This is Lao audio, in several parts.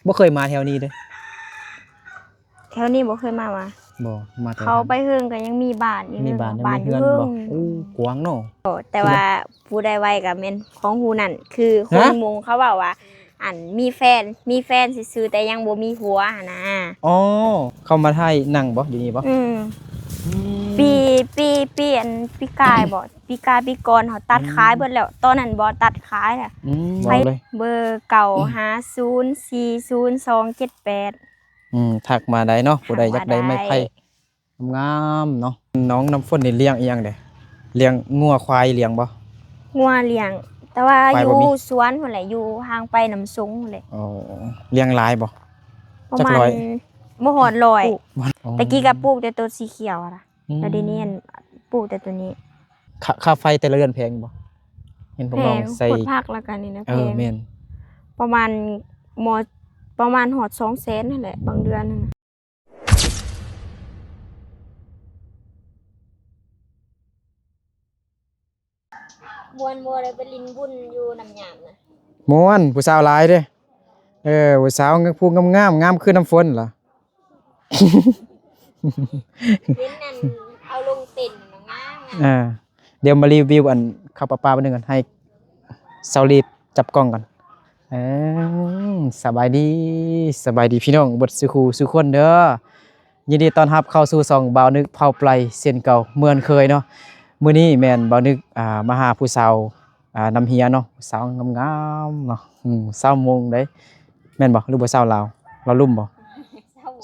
ບໍ່ເຄີຍມາແຖວນີ້ເດ້. ແຖວນີ້ບໍ່ເຄີຍມາຫວາ? ບໍ່ ມາແຕ່ ເຂົ້າໄປເຫິງກໍຍັງມີບ້ານຢູ່ ມີບ້ານ ເນາະ ຍັງມີເຮືອນຢູ່ ບ້ານຢູ່ເຫິງ. ໂອ້ ກວ້າງເນາະ. ແຕ່ວ່າຜູ້ໃດໄວກໍແມ່ນຂອງຜູ້ນັ້ນ ຄືຄົນມຸງເຂົາເວົ້າວ່າ ອັນ ມີແຟນ ມີແຟນຊື່ໆ ແຕ່ຍັງບໍ່ມີຜົວຫັ້ນນະ. ອໍ ເຂົາມາຖ່າຍໜັງບໍ່ ຢູ່ນີ້ບໍ່? ອືມ ອືມ ປີ ປີ ປີ ອັນ ປີກາຍບໍ່ ປີກາຍປີກ່ອນເຮົາຕັດຂາຍເບິດແລ້ວ ອືມ ຕອນນັ້ນບໍ່ຕັດຂາຍແລ້ວ. ອືມ ເວົ້າເລີຍ ເບີເກົ້າຫ້າສູນສີ່ສູນສອງເຈັດແປດ. ອືມ ທັກມາໄດ້ເນາະ ຜູ້ໃດຢາກໄດ້ໄມ້ໄຜ່ ທັກມາໄດ້ ງາມໆເນາະ. ນ້ອງນ້ຳຝົນນີ້ລ້ຽງອີ່ຫຍັງເດ? ລ້ຽງງົວຄວາຍລ້ຽງບໍ່? ງົວລ້ຽງ ແຕ່ວ່າ ຄວາຍບໍ່ມີ ຢູ່ສວນພຸ້ນແຫຼະ ຢູ່ຫ່າງໄປນ້ຳຊົງພຸ້ນແຫຼະ. ອໍ ລ້ຽງຫຼາຍບໍ່? ປະມານ ຈັກຮ້ອຍ? ບໍ່ຮອດຮ້ອຍ. ອໍ ແຕ່ກີ້ກໍປູກແຕ່ໂຕສີຂຽວຫັ້ນນະ ອືມ ແລ້ວດຽວນີ້ ອັນ ປູກແຕ່ໂຕນີ້. ຄ່າ ຄ່າໄຟແຕ່ລະເດືອນແພງບໍ່? ເຫັນພວກນ້ອງໃສ່ ແພງ ໂພດຜັກ ແລ້ວກໍນີ້ນະ ເອີ ແພງ ແມ່ນ ປະມານ ໝໍ ປະມານຮອດສອງແສນຫັ້ນແຫຼະ ບາງເດືອນຫັ້ນນະ. ມ່ວນບໍ່ ໄດ້ໄປຫຼິ້ນບຸນຢູ່ນ້ຳຍາມນະ? ມ່ວນ ຜູ້ສາວຫຼາຍເດ້. ເອີ ຜູ້ສາວຜູ້ງາມໆ ງາມຄືນ້ຳຝົນລະ. ເຫັນອັນເອົາລົງເຕັ້ນນະ ງາມໆ. ອ່າ ດຽວມາຣີວິວອັນເຂົ້າປາປາບາດໜຶ່ງກ່ອນ ໃຫ້ສາວລີຈັບກ້ອງກ່ອນ. ເອີ ສະບາຍດີ ສະບາຍດີພີ່ນ້ອງເບິດສູ່ຄູ່ສູ່ຄົນເດີ. ຍິນດີຕ້ອນຮັບເຂົ້າສູ່ຊ່ອງບ່າວນຶກເຜົ່າໄປເຊັ່ນເກົ່າເໝືອນເຄີຍເນາະ. ມື້ນີ້ແມ່ນບ່າວນຶກ ອ່າ ມາຫາຜູ້ສາວ ອ່າ ນ້ຳເຮຍເນາະ ສາວງາມໆເນາະ. ອືມ ສາວມົ້ງເດ້ ແມ່ນບໍ່ ຫຼືບໍ່ສາວລາວ ລາວລຸ່ມບໍ່?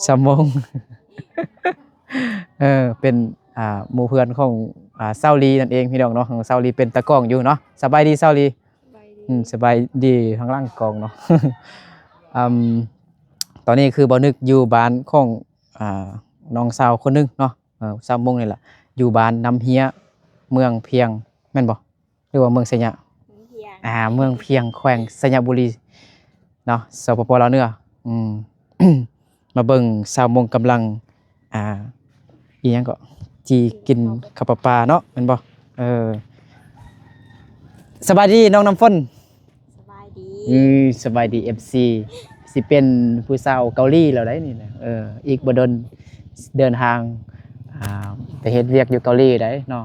ສາວມົ້ງ ສາວມົ້ງ ເອີ ເປັນ ອ່າ ໝູ່ເພື່ອນຂອງ ອ່າ ສາວລີນັ້ນເອງພີ່ນ້ອງເນາະ. ສາວລີເປັນຕາກ້ອງຢູ່ເນາະ. ສະບາຍດີສາວລີ. ສະບາຍດີ. ອືມ ສະບາຍດີທາງຫຼັງກ້ອງເນາະ. ອືມ ຕອນນີ້ຄືບ່າວນຶກຢູ່ບ້ານຂອງ ອ່າ ນ້ອງສາວຄົນໜຶ່ງເນາະ ເອີ ສາວມົ້ງນີ້ລະ ຢູ່ບ້ານນ້ຳເຮຍ ເມືອງພຽງ ແມ່ນບໍ່? ຫຼືວ່າເມືອງໄຊຍະ? ເມືອງພຽງ ອ່າ ເມືອງພຽງ ແຂວງໄຊຍະບູລີເນາະ ສປປ ລາວເໜືອ. ອືມ ມາເບິ່ງສາວມົ້ງກຳລັງ ອ່າ ອີ່ຫຍັງເກາະ ຈີ່ກິນເຂົ້າປາປາເນາະ ແມ່ນບໍ່? ເອີ ສະບາຍດີນ້ອງນ້ຳຝົນ. ສະບາຍດີ. ອືມ ສະບາຍດີ ເອັຟຊີ ຊິເປັນຜູ້ສາວເກົາຫຼີແລ້ວໄດ໋ນີ້ນະ. ເອີ ອີກບໍ່ດົນເດີນທາງ ອ່າ ໄປເຮັດວຽກຢູ່ເກົາຫຼີໄດ໋ເນາະ.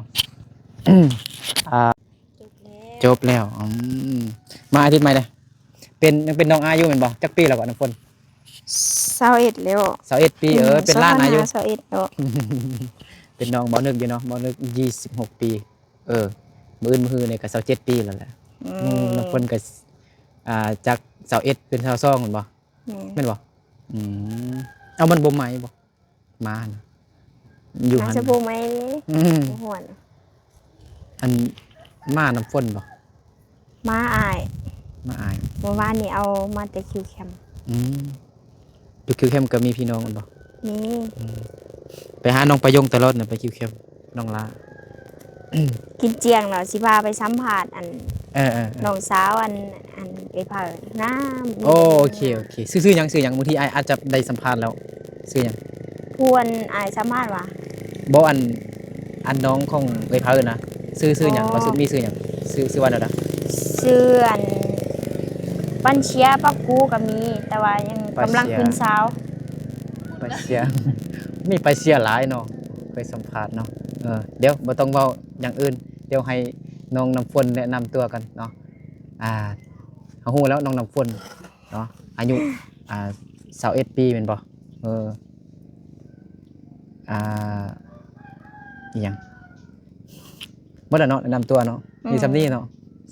ອ່າ ຈົບແລ້ວ ຈົບແລ້ວ. ອືມ ມາອາທິດໃໝ່ເດ້. ເປັນ ຍັງເປັນນ້ອງອາຢູ່ແມ່ນບໍ່? ຈັກປີແລ້ວເກາະນ້ຳຝົນ? ຊາວເອັດແລ້ວ. ຊາວເອັດປີ. ເອີ ອືມ ເປັນຫຼານອາຢູ່ ຊາວເອັດແລ້ວ. ເປັນນ້ອງບ່າວນຶກຢູ່ເນາະ ບ່າວນຶກ ຊາວຫົກປີ. ເອີ ມື້ອື່ນມື້ຮືນີ້ກໍຊາວເຈັດປີແລ້ວແຫຼະ. ອືມ ອືມ ນ້ຳຝົນກໍ ອ່າ ຈາກຊາວເອັດເປັນຊາວສອງແມ່ນບໍ່? ແມ່ນ ແມ່ນບໍ່? ອືມ ເອົາ ມັນບໍ່ໄໝບໍ່? ມານະ ຢູ່ຫັ້ນ ອາດຈະບໍ່ໄໝເດ້. ອືມ ບໍ່ຮ້ອນ. ອັນ ມານຳຝົນບໍ່? ມາອ້າຍ ມາອ້າຍ. ເມື່ອວານນີ້ເອົາມາແຕ່ຄິວແຄມ. ອືມ ຢູ່ຄິວແຄມກໍມີພີ່ນ້ອງແມ່ນບໍ່? ມີ. ອືມ ໄປຫານ້ອງປາຍົງຕະຫຼອດນະ ໄປຄິວແຄມ ນ້ອງຫຼ້າ. ກິນຈຽງແລ້ວຊິພາໄປສຳພາດ ອັນ ເອີໆໆ ນ້ອງສາວ ອັນ ອັນເອື້ອຍເຜີນະ. ໂອເຄ ໂອເຄ. ຊື່ ຊື່ຫຍັງ? ຊື່ຫຍັງ? ບາງທີອ້າຍອາດຈະໄດ້ສຳພາດແລ້ວ. ຊື່ຫຍັງ? ຜູ້ອັນອ້າຍສຳພາດຫວາ? ບໍ່ ອັນ ອັນນ້ອງຂອງເອື້ອຍເຜີນະ. ຊື່ ຊື່ຫຍັງ? ອໍ ວ່າຊື່ ມີຊື່ຫຍັງ? ຊື່ ຊື່ວ່າແນວໃດ? ຊື່ອັນ ປັນເຊຍ ປັບກູກໍມີ ແຕ່ວ່າຍັງກຳລັງຂຶ້ນຊາວ. ປາເຊຍ ມີປາເຊຍຫຼາຍເນາະ ເຄີຍສຳພາດເນາະ. ເອີ ດຽວບໍ່ຕ້ອງເວົ້າຢ່າງອື່ນ ດຽວໃຫ້ນ້ອງນ້ຳຝົນແນະນຳຕົວກັນເນາະ. ອ່າ ເຮົາຮູ້ແລ້ວນ້ອງນ້ຳຝົນເນາະ ອາຍຸ ອ່າ ຊາວເອັດປີແມ່ນບໍ່? ເອີ ອ່າ ອີ່ຫຍັງ ໝົດແລ້ວເນາະ ແນະນຳຕົວເນາະ. ອືມ ມີສ່ຳນີ້ເນາະ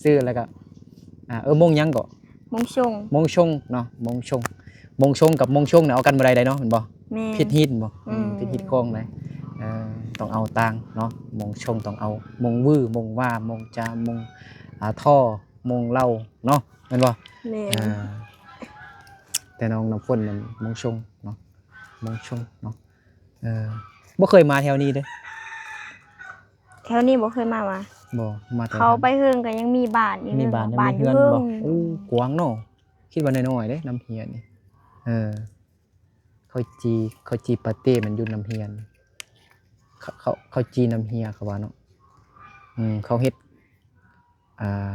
ຊື່ ແລ້ວກໍ ອ່າ ເອີ ມົງຫຍັງເກາະ? ມົງຊົງ. ມົງຊົງເນາະ ມົງຊົງ. ມົງຊົງກັບມົງຊົງນີ້ເອົາກັນບໍ່ໄດ້ໃດເນາະ ແມ່ນບໍ່? ແມ່ນ. ຜິດຮີດບໍ່? ອືມ ອືມ ຜິດຮີດຄອງໃດ. ເອີ ຕ້ອງເອົາຕ່າງເນາະ ມົງຊົງຕ້ອງເອົາ ມົງວື ມົງວາ ມົງຈາ ມົງ ອ່າ ທໍ ມົງເລົ່າເນາະ ແມ່ນບໍ່? ແມ່ນ. ອ່າ ແຕ່ນ້ອງນ້ຳຝົນນັ້ນມົງຊົງເນາະ ມົງຊົງເນາະ. ເອີ ບໍ່ເຄີຍມາແຖວນີ້ເດ້. ແຖວນີ້ບໍ່ເຄີຍມາຫວາ? ບໍ່ ມາແຕ່ ເຂົ້າໄປເຫິງກໍຍັງມີບ້ານຢູ່ ມີບ້ານ ເນາະ ຍັງມີເຮືອນ ບ້ານຢູ່ເທິງ. ໂອ້ ກວ້າງເນາະ ຄິດວ່ານ້ອຍໆເດ້ ນ້ຳເຮຍນີ້. ເອີ ເຂົ້າຈີ່ ເຂົ້າຈີ່ປາເຕ້ມັນຢູ່ນ້ຳເຮຍ. ເຂົ້າ ເຂົ້າ ເຂົ້າຈີ່ນ້ຳເຮຍເຂົາວ່າເນາະ. ອືມ ເຂົາເຮັດ ອ່າ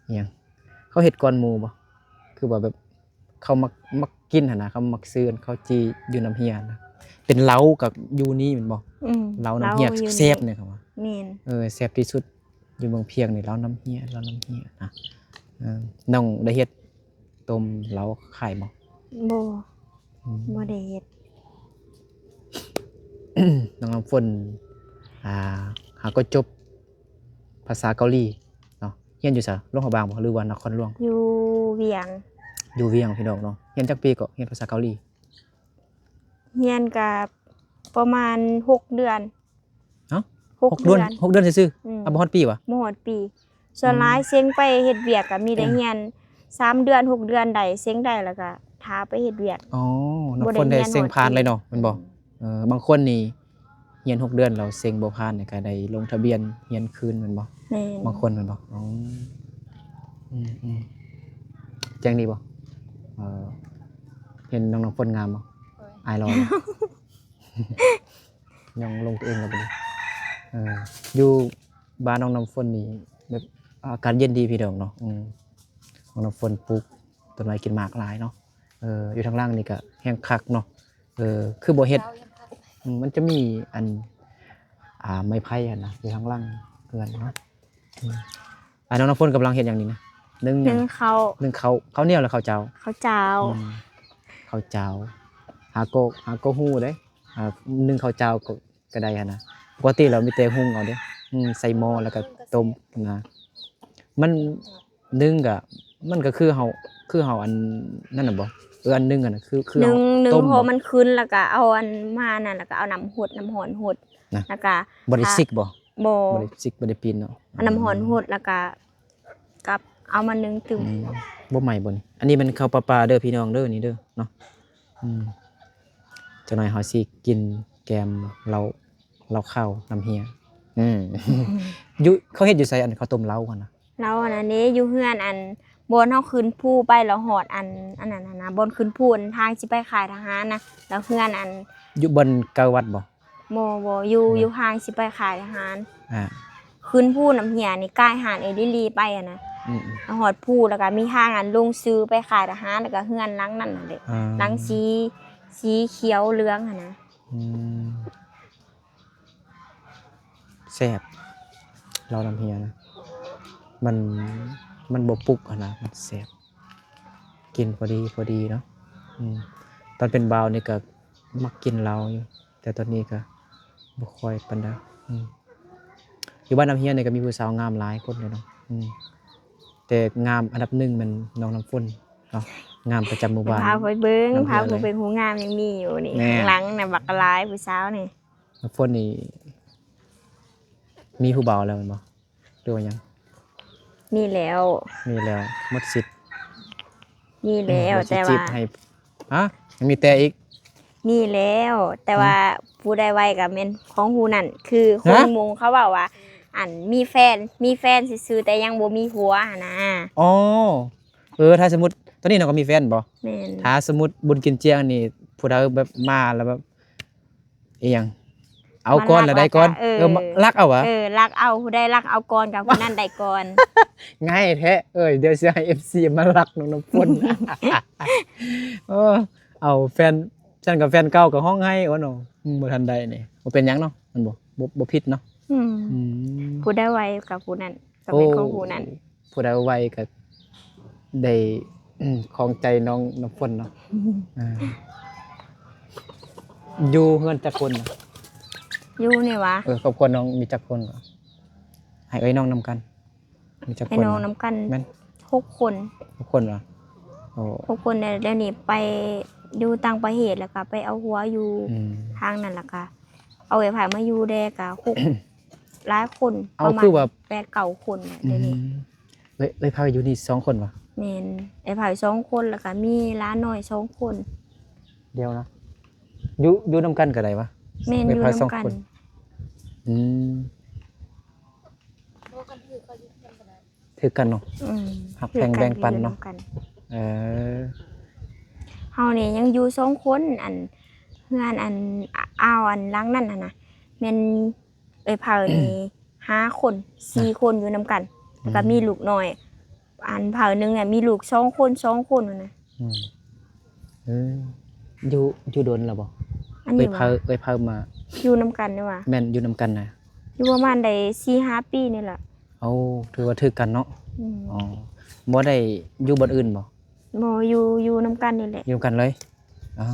ອີ່ຫຍັງ ເຂົາເຮັດກ່ອນໝູ່ບໍ່? ຄືວ່າແບບ ເຂົາມັກ ມັກກິນຫັ້ນນະ ເຂົາມັກຊື້ເຂົ້າຈີ່ຢູ່ນ້ຳເຮຍນະ. ເປັນເລົາກໍຢູ່ນີ້ແມ່ນບໍ່? ອືມ ເລົານ້ຳເຮຍ ເລົາຢູ່ນີ້ແຊບເນາະ ເຂົາວ່າ. ແມ່ນ ເອີ ແຊບທີ່ສຸດຢູ່ເມືອງພຽງນີ້ ເລົານ້ຳເຮຍ ເລົານ້ຳເຮຍນະ. ເອີ ນ້ອງໄດ້ເຮັດຕົ້ມເລົາຂາຍບໍ່? ບໍ່ ອືມ ບໍ່ໄດ້ເຮັດ. ນ້ອງນ້ຳຝົນ ອ່າ ຫາກໍຈົບພາສາເກົາຫຼີເນາະ. ຮຽນຢູ່ໃສ? ຫຼວງພະບາງບໍ່ ຫຼືວ່ານະຄອນຫຼວງ? ຢູ່ວຽງ. ຢູ່ວຽງ ພີ່ນ້ອງເນາະ. ຮຽນຈັກປີເກາະ? ຮຽນພາສາເກົາຫຼີ? ຮຽນກະປະມານຫົກເດືອນ. ຮະ? ຫົກເດືອນ ຫົກເດືອນຊື່ໆ? ອືມ ອ່ະ ບໍ່ຮອດປີຫວາ? ບໍ່ຮອດປີ. ສ່ວນຫຼາຍ ອືມ ເສັງໄປເຮັດວຽກ ກະມີແຕ່ ອືມ ຮຽນສາມເດືອນ ຫົກເດືອນ ໄດ້ເສັງໄດ້ ແລ້ວກະຖ້າໄປເຮັດວຽກ. ອໍ ນ້ອງຝົນໄດ້ເສັງຜ່ານເລີຍເນາະ ແມ່ນບໍ່? ອືມ ເອີ ບາງຄົນນີ້ຮຽນຫົກເດືອນແລ້ວເສັງບໍ່ຜ່ານ ກໍໄດ້ລົງທະບຽນຮຽນຄືນແມ່ນບໍ່? ແມ່ນ ບາງຄົນແມ່ນບໍ່? ອໍ ອືມໆ ແຈ້ງດີບໍ່? ເອີ ເຫັນນ້ອງນ້ຳຝົນງາມບໍ່? ໂອ້ຍ ອາຍຫຼໍ່ບໍ່? ຍ່ອງລົງເອງແລ້ວບັດນີ້. ເອີ ຢູ່ບ້ານນ້ອງນ້ຳຝົນນີ້ແບບອາກາດເຢັນດີພີ່ນ້ອງເນາະ. ອືມ ນ້ອງນ້ຳຝົນປູກຕົ້ນໄມ້ກິນໝາກຫຼາຍເນາະ. ເອີ ຢູ່ທາງຫຼັງນີ້ກະແຮງຄັກເນາະ. ເອີ ຄືບໍ່ເຮັດ? ອືມ ມັນຈະມີອັນ ອ່າ ໄມ້ໄຜ່ຫັ້ນນະ ຢູ່ທາງຫຼັງເຮືອນເນາະ. ອືມ ອັນ ນ້ອງນ້ຳຝົນກຳລັງເຮັດຫຍັງນີ້ນະ? ໜຶ້ງຫຍັງ? ໜຶ້ງເຂົ້າ. ໜຶ້ງເຂົ້າ ເຂົ້າໜຽວ ຫຼື ເຂົ້າເຈົ້າ? ເຂົ້າເຈົ້າ. ອືມ ເຂົ້າເຈົ້າ ຫາກໍ ຫາກໍຮູ້ເດ້. ອ່າ ໜຶ້ງເຂົ້າເຈົ້າກໍ ກໍໄດ້ຫັ້ນນະ. ປົກກະຕິແລ້ວມີແຕ່ຫຸງເອົາເດ້. ອືມ ໃສ່ໝໍ້ແລ້ວກໍຕົ້ມນະ. ມັນ ໜຶ້ງກະ ມັນກະຄືເຮົາ ຄືເຮົາອັນນັ້ນນະບໍ່? ເອີ ອັນໜຶ້ງຫັ້ນນະ ຄື ຄືເຮົາໜຶ້ງ ໜຶ້ງ ຕົ້ມ ເພາະມັນຂຶ້ນ ແລ້ວກະເອົາອັນມານັ້ນ ແລ້ວກະເອົານ້ຳຫົດ ນ້ຳຮ້ອນຫົດນະ ແລ້ວກະ ບໍ່ໄດ້ຊິກບໍ່? ບໍ່ ບໍ່ໄດ້ຊິກ ບໍ່ໄດ້ປີ້ນເນາະ. ເອົານ້ຳຮ້ອນຫົດ ແລ້ວກະ ກັບເອົາມາໜຶ້ງຕື່ມ. ອືມ ບໍ່ໄໝ້ບໍ່ນີ້? ອັນນີ້ແມ່ນເຂົ້າປາໆເດີພີ່ນ້ອງເດີ ນີ້ເດີເນາະ. ອືມ ຈັກໜ່ອຍເຮົາຊິກິນແກມເລົາ ເລົາຂາວນ້ຳເຮຍ. ອືມ ຢູ່ ເຂົາເຮັດຢູ່ໃສ ອັນເຂົ້າຕົ້ມເລົາຫັ້ນນະ? ເລົາອັນນັ້ນເດ້ ຢູ່ເຮືອນ ອັນ ບ່ອນເຮົາຂຶ້ນພູໄປ ແລ້ວຮອດອັນ ອັນນັ້ນຫັ້ນນະ ບ່ອນຂຶ້ນພູ ອັນທາງຊິໄປຄ້າຍທະຫານນະ ແລ້ວເຮືອນ ອັນ ຢູ່ບ່ອນໃກ້ວັດບໍ່? ບໍ່ ບໍ່ ຢູ່ ຢູ່ທາງຊິໄປຄ້າຍທະຫານ. ອ່າ ຂຶ້ນພູນ້ຳເຮຍນີ້ ກາຍຮ້ານເອລິລີໄປຫັ້ນນະ. ອືມໆ ແລ້ວຮອດພູ ແລ້ວກະມີທາງອັນລົງຊື່ໄປຄ້າຍທະຫານ ແລ້ວກະເຮືອນຫຼັງນັ້ນຫັ້ນເດ້. ອ່າ ຫຼັງສີ ສີຂຽວເຫຼືອງຫັ້ນນະ. ອືມ ແຊບ ເລົານ້ຳເຮຍນະ ມັນ ມັນບໍ່ປຸກຫັ້ນນະ ມັນແຊບ ກິນພໍດີ ພໍດີເນາະ. ອືມ ຕອນເປັນບ່າວນີ້ກະມັກກິນເລົາຢູ່ ແຕ່ຕອນນີ້ກະບໍ່ຄ່ອຍປານໃດ. ອືມ ຢູ່ບ້ານນ້ຳເຮຍນີ້ກະມີຜູ້ສາວງາມຫຼາຍຄົນເລີຍເນາະ. ອືມ ແຕ່ງາມອັນດັບໜຶ່ງແມ່ນນ້ອງນ້ຳຝົນເນາະ ງາມປະຈຳໝູ່ບ້ານ. ພາໄປເບິ່ງ ພາຜູ້ເປັນຜູ້ງາມຍັງມີຢູ່ນີ້ ຂ້າງຫຼັງນະ ບັກຫຼາຍຜູ້ສາວນີ້. ນ້ຳຝົນນີ້ມີຜູ້ບ່າວແລ້ວແມ່ນບໍ່ ຫຼືວ່າຍັງ? ມີແລ້ວ ມີແລ້ວ ໝົດສິດ. ມີແລ້ວ ແຕ່ວ່າ ຮະ ຍັງມີແຕ່ອີກ? ມີແລ້ວ ແຕ່ວ່າ ອືມ ຜູ້ໃດໄວກໍແມ່ນຂອງຜູ້ນັ້ນ ຄືຄົນມຸງເຂົາເວົ້າວ່າ ອັນ ມີແຟນ ມີແຟນຊື່ໆ ແຕ່ຍັງບໍ່ມີຜົວຫັ້ນນະ. ອໍ ເອີ ຖ້າສົມມຸດຕອນນີ້ນ້ອງກໍມີແຟນບໍ່? ແມ່ນ ຖ້າສົມມຸດບຸນກິນຈຽງນີ້ ຜູ້ໃດແບບມາແລ້ວແບບ ອີຫຍັງ ເອົາກ່ອນລະໄດ້ກ່ອນ. ເອີ ລັກເອົາຫວາ? ເອີ ລັກເອົາ ຜູ້ໃດລັກເອົາກ່ອນກໍຜູ້ນັ້ນໄດ້ກ່ອນ. ງ່າຍແທ້ເອີຍ ດຽວຊິໃຫ້ເອັຟຊີມາລັກນ້ອງນ້ຳຝົນ. ເອີ ເອົາແຟນ ຊັ້ນກໍແຟນເກົ່າກໍຮ້ອງໄຫ້ ໂອ້ເນາະ. ອືມ ບໍ່ທັນໄດ້ນີ້ ບໍ່ເປັນຫຍັງເນາະ ມັນບໍ່ ບໍ່ ບໍ່ຜິດເນາະ. ອືມ ອືມ ຜູ້ໃດໄວກໍຜູ້ນັ້ນ ກໍເປັນຂອງຜູ້ນັ້ນ. ໂອ້ ຜູ້ໃດໄວກໍໄດ້ ອືມ ຄອງໃຈນ້ອງນ້ຳຝົນເນາະ. ອ່າ ຢູ່ເຮືອນຈັກຄົນນະ? ຢູ່ນີ້ຫວາ? ເອີ ຄອບຄົວນ້ອງມີຈັກຄົນ? ໃຫ້ເອື້ອຍນ້ອງນຳກັນ ມີຈັກຄົນ? ໃຫ້ນ້ອງນຳກັນ ແມ່ນ ຫົກຄົນ. ຫົກຄົນຫວາ? ໂອ້ ຫົກຄົນ. ແລ້ວ ແລ້ວນີ້ໄປຢູ່ຕ່າງປະເທດ ແລ້ວກໍໄປເອົາຜົວຢູ່ ອືມ ທາງນັ້ນ ແລ້ວກໍເອົາເອື້ອຍໃຜມາຢູ່ແດ່ ກໍຫົກ ຫຼາຍຄົນ ເອົາ ປະມານ ຄືວ່າ ແປດເກົ້າຄົນແຫຼະ ອືມ ດຽວນີ້. ເອື້ອຍ ເອື້ອຍໃຜຢູ່ນີ້ສອງຄົນຫວາ? ແມ່ນ ເອື້ອຍໃຜສອງຄົນ ແລ້ວກໍມີຫຼານນ້ອຍສອງຄົນ. ດຽວນະ ຢູ່ ຢູ່ນຳກັນກໍໄດ້ຫວາ? ແມ່ນ ເອື້ອຍໃຜສອງຄົນ. ຢູ່ນຳກັນ. ອືມ ຖືກກັນເນາະ. ອືມ ຮັກແພງແບ່ງປັນເນາະ. ເອີ ເຮົານີ້ຍັງຢູ່ສອງຄົນ ອັນ ເຮືອນ ອັນ ອາວ ອັນ ຫຼັງນັ້ນຫັ້ນນະ ແມ່ນ ເອື້ອຍເຖົ້ານີ້ ຫ້າຄົນ ສີ່ຄົນຢູ່ນຳກັນ ແລ້ວກໍມີລູກນ້ອຍ ອັນເຖົ້າໜຶ່ງນະ ມີລູກສອງຄົນ ສອງຄົນຫັ້ນນະ. ອືມ ເອີ ຢູ່ ຢູ່ດົນແລ້ວບໍ່? ອັນນີ້ຫວາ? ເອື້ອຍເພີ ເອື້ອຍເພີມາ ຢູ່ນຳກັນນີ້ຫວາ? ແມ່ນ ຢູ່ນຳກັນນະ ຢູ່ປະມານໄດ້ສີ່ຫ້າປີນີ້ແຫຼະ. ໂອ້ ຖືວ່າຖືກກັນເນາະ. ອືມ ອໍ ບໍ່ໄດ້ຢູ່ບ່ອນອື່ນບໍ່? ບໍ່ ຢູ່ ຢູ່ນຳກັນນີ້ແຫຼະ. ຢູ່ນຳກັນເລີຍ? ອໍ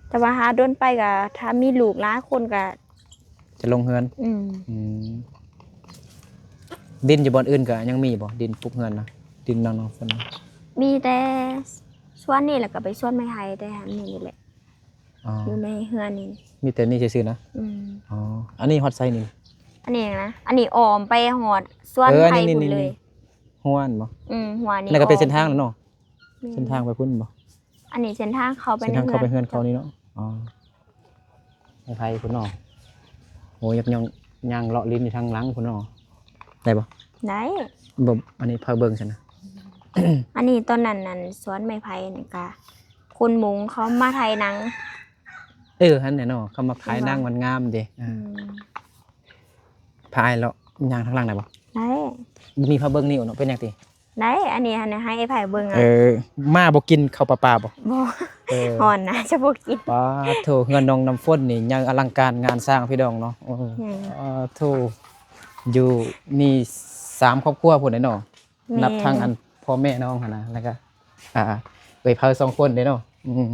ແຕ່ວ່າຫາດົນໄປກະ ຖ້າມີລູກຫຼາຍຄົນກະ ຈະລົງເຮືອນ. ອືມ ອືມ ດິນຢູ່ບ່ອນອື່ນກະຍັງມີບໍ່? ດິນປຸກເຮືອນນະ ດິນນ້ອງນ້ຳຝົນ. ມີແຕ່ສວນນີ້ ແລ້ວກະໄປສວນໄມ້ໄຜ່ແຕ່ອັນນີ້ນີ້ແຫຼະ. ອໍ ຢູ່ໃນເຮືອນນີ້ ມີແຕ່ນີ້ຊື່ໆນະ. ອືມ ອໍ ອັນນີ້ຮອດໃສນີ້? ອັນນີ້ນະ ອັນນີ້ອ້ອມໄປຮອດສວນ ເອີ ໄຜ່ພຸ້ນເລີຍ. ຮົ້ວຫັ້ນບໍ່? ອືມ ຮົ້ວນີ້ ນັ້ນກະເປັນເສັ້ນທາງແລ້ວເນາະ. ແມ່ນ ເສັ້ນທາງໄປພຸ້ນບໍ່? ອັນນີ້ເສັ້ນທາງເຂົ້າໄປ ເສັ້ນທາງເຂົ້າໄປເຮືອນເຂົານີ້ເນາະ. ອໍ ໄມ້ໄຜ່ພຸ້ນເນາະ. ໂອ້ ຍັກຍ່ອງຍ່າງເລາະຫຼິ້ນຢູ່ທາງຫຼັງພຸ້ນເນາະ. ໄດ້ບໍ່? ໄດ້. ບໍ່ ອັນນີ້ພາເບິ່ງຊັ້ນນະ. ອັນນີ້ຕອນນັ້ນນັ້ນ ສວນໄມ້ໄຜ່ນັ້ນກະ ຄົນມົ້ງເຂົາມາໄຖນາ. ເອີ ຫັ້ນແຫຼະເນາະ ເຂົາມາໄຖນາ ມັນງາມເດ້. ອືມ ພາອ້າຍເລາະຍ່າງທາງຫຼັງໄດ້ບໍ່? ໄດ້. ບໍ່ມີພາເບິ່ງນີ້ເນາະ ເປັນຫຍັງຕິ? ໄດ້ ອັນນີ້ຫັ້ນໃຫ້ອ້າຍໄພເບິ່ງ. ເອີ ມາບໍ່ກິນເຂົ້າປາປາບໍ່? ບໍ່. ເອີ ຮ້ອນນະ ຈະບໍ່ກິນ. ປາໂທ້ ເຮືອນນ້ອງນ້ຳຝົນນີ້ໃຫຍ່ອະລັງການງານສ້າງພີ່ນ້ອງເນາະ. ເອີ ປາໂທ້ ຢູ່ມີສາມຄອບຄົວພຸ້ນເດ້ເນາະ. ແມ່ນ ນັບທັງອັນພໍ່ແມ່ນ້ອງຫັ້ນນະ ແລ້ວກະ ອ່າ ເອື້ອຍເພີສອງຄົນເດ້ເນາະ. ອືມ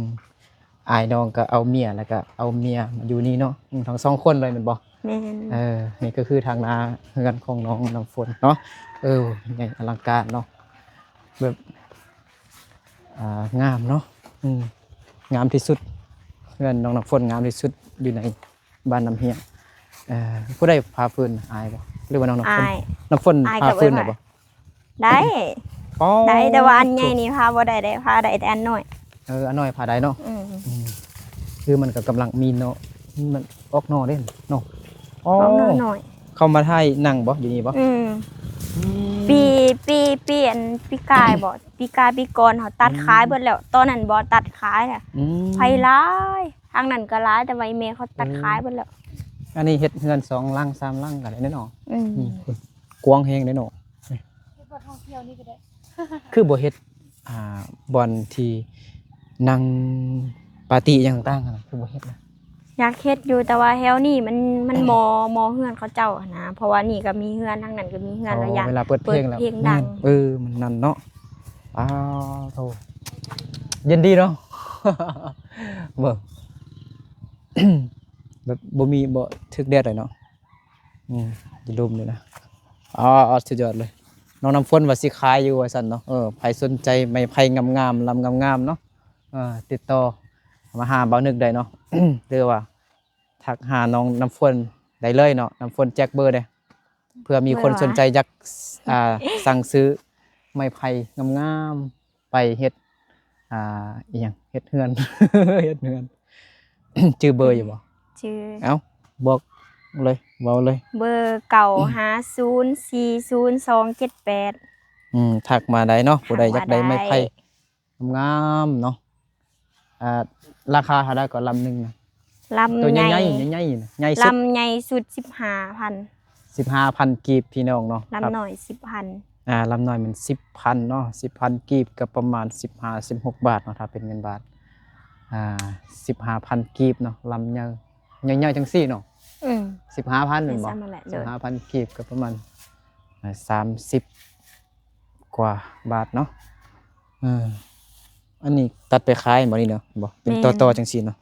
ອ້າຍນ້ອງກະເອົາເມຍ ແລ້ວກະເອົາເມຍມາຢູ່ນີ້ເນາະ. ອືມ ທັງສອງຄົນເລີຍແມ່ນບໍ່? ແມ່ນ. ເອີ ນີ້ກະຄືທາງໜ້າເຮືອນຂອງນ້ອງນ້ຳຝົນເນາະ. ເອີ ໃຫຍ່ອະລັງການເນາະ ແບບ ອ່າ ງາມເນາະ. ອືມ ງາມທີ່ສຸດ ເຮືອນນ້ອງນ້ຳຝົນງາມທີ່ສຸດຢູ່ໃນ ບ້ານນ້ຳເຮຍ. ເອີ ຜູ້ໃດຜ່າຟືນ ອ້າຍບໍ່ ຫຼືວ່ານ້ອງນ້ຳຝົນ? ອ້າຍ. ນ້ຳຝົນ ອ້າຍ ຜ່າຟືນໄດ້ບໍ່? ໄດ້. ອໍ ໄດ້ ແຕ່ວ່າອັນໃຫຍ່ນີ້ຜ່າບໍ່ໄດ້ເດ້ ຜ່າໄດ້ແຕ່ອັນນ້ອຍ. ເອີ ອັນນ້ອຍຜ່າໄດ້ເນາະ. ອືມ ອືມ ຄືມັນກະກຳລັງມີເນາະ ມັນອອກໜໍ່ເດ້ເນາະ. ອໍ ອອກໜໍ່ນ້ອຍ. ເຂົາມາຖ່າຍໜັງບໍ່ ຢູ່ນີ້ບໍ່? ອືມ ອືມ ປີ ປີ ປີອັນ ປີກາຍບໍ່ ປີກາຍປີກ່ອນເຮົາຕັດຂາຍເບິດແລ້ວ. ອືມ ຕອນນັ້ນບໍ່ຕັດຂາຍແລ້ວ. ອືມ ໄພຫຼາຍ ທາງນັ້ນກະຫຼາຍ ແຕ່ວ່າອີ່ແມ່ເຂົາຕັດຂາຍເບິດແລ້ວ. ເອີ ອັນນີ້ເຮັດເຮືອນສອງຫຼັງສາມຫຼັງກະໄດ້ເນາະ. ອືມ ອືມ ກວ້າງແຮງເດ້ເນາະ. ເຮັດບ່ອນທ່ອງທ່ຽວນີ້ກະໄດ້ ຄືບໍ່ເຮັດ ອ່າ ບ່ອນທີ່ນັ່ງປາຕີ້ຫຍັງຕ່າງໆຫັ້ນນະ ຄືບໍ່ເຮັດນະ? ຢາກເຮັດຢູ່ ແຕ່ວ່າແຖວນີ້ມັນ ມັນບໍ່ ບໍ່ເຮືອນເຂົາເຈົ້າຫັ້ນນະ ເພາະວ່ານີ້ກະມີເຮືອນ ທາງນັ້ນກະມີເຮືອນ. ອໍ ລະຢ້ານ ເວລາເປີດເພງແລ້ວ ເປີດເພງດັງ. ແມ່ນ ເອີ ມັນນັ້ນເນາະ. ອ້າໂທ້ ເຢັນດີເນາະ ເບິ່ງ ແບບບໍ່ມີ ບໍ່ຖືກແດດເລີຍເນາະ. ອືມ ຢູ່ລຸ່ມນີ້ນະ. ອໍ ສຸດຍອດເລີຍ. ນ້ອງນ້ຳຝົນວ່າຊິຂາຍຢູ່ວ່າຊັ້ນເນາະ. ເອີ ໃຜສົນໃຈໄມ້ໄຜ່ງາມໆ ລຳງາມໆເນາະ ເອີ ຕິດຕໍ່ມາຫາບ່າວນຶກໄດ້ເນາະ ຫຼືວ່າທັກຫານ້ອງນ້ຳຝົນໄດ້ເລີຍເນາະ. ນ້ຳຝົນແຈກເບີເດ້ ເພື່ອມີຄົນສົນໃຈຢາກ ອ່າ ສັ່ງຊື້ໄມ້ໄຜ່ງາມໆ ໄປເຮັດ ອ່າ ອີ່ຫຍັງ ເຮັດເຮືອນ ເຮັດເຮືອນ. ຈື່ເບີຢູ່ບໍ່? ຈື່. ເອົ້າ ບອກເລີຍ ເວົ້າເລີຍ. ເບີ ເກົ້າຫ້າສູນສີ່ສູນສອງເຈັດແປດ. ອືມ ທັກມາໄດ້ເນາະ ຜູ້ໃດຢາກໄດ້ໄມ້ໄຜ່ງາມໆເນາະ. ອ່າ ລາຄາເທົ່າໃດກໍລຳໜຶ່ງນະ? ລຳໃຫຍ່ ໂຕໃຫຍ່ໆ ໃຫຍ່ໆ ໃຫຍ່ສຸດ ລຳໃຫຍ່ສຸດສິບຫ້າພັນ. ສິບຫ້າພັນກີບພີ່ນ້ອງເນາະ. ລຳນ້ອຍສິບພັນ. ອ່າ ລຳນ້ອຍມັນສິບພັນເນາະ ສິບພັນກີບກະປະມານສິບຫ້າ ສິບຫົກບາດເນາະ ຖ້າເປັນເງິນບາດ. ອ່າ ສິບຫ້າພັນກີບເນາະ ລຳໃຫຍ່ ໃຫຍ່ໆຈັ່ງຊີ້ເນາະ. ອືມ ສິບຫ້າພັນແມ່ນບໍ່? ສິບຫ້າພັນກີບກະປະມານ ອ່າ ສາມສິບກວ່າບາດເນາະ. ເອີ ອັນນີ້ຕັດໄປຂາຍບໍ່ນີ້ເນາະ? ບໍ່ ເປັນຕໍ່ໆຈັ່ງຊີ້ເນາະ.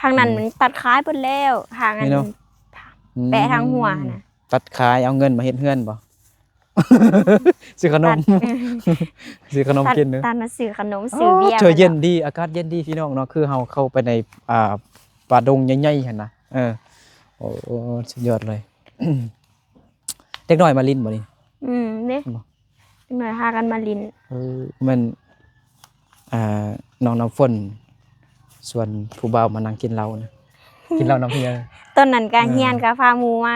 ທາງນັ້ນມັນຕັດຂາຍເບິດແລ້ວ ທາງອັນນີ້ເນາະ ແປະທາງຫົວຫັ້ນນະ. ຕັດຂາຍເອົາເງິນມາເຮັດເຮືອນບໍ່? ຊື້ຂະໜົມ ຊື້ຂະໜົມກິນເດີ ຕັດມາຊື້ຂະໜົມ ຊື້ເບຍ. ໂອ້ ເທື່ອເຢັນດີ ອາກາດເຢັນດີພີ່ນ້ອງເນາະ ຄືເຮົາເຂົ້າໄປໃນ ອ່າ ປ່າດົງໃຫຍ່ໆຫັ້ນນະ. ເອີ ໂອ້ ສຸດຍອດເລີຍ. ເດັກນ້ອຍມາຫຼິ້ນບໍ່ນີ້? ອືມ ເດ້ ເດັກນ້ອຍພາກັນມາຫຼິ້ນ. ເອີ ແມ່ນ ອ່າ ນ້ອງນ້ຳຝົນຊວນຜູ້ບ່າວມານັ່ງກິນເຫຼົ້ານະ ກິນເຫຼົ້ານຳເຮືອ. ຕອນນັ້ນກະຮຽນ ກະພາໝູ່ມາ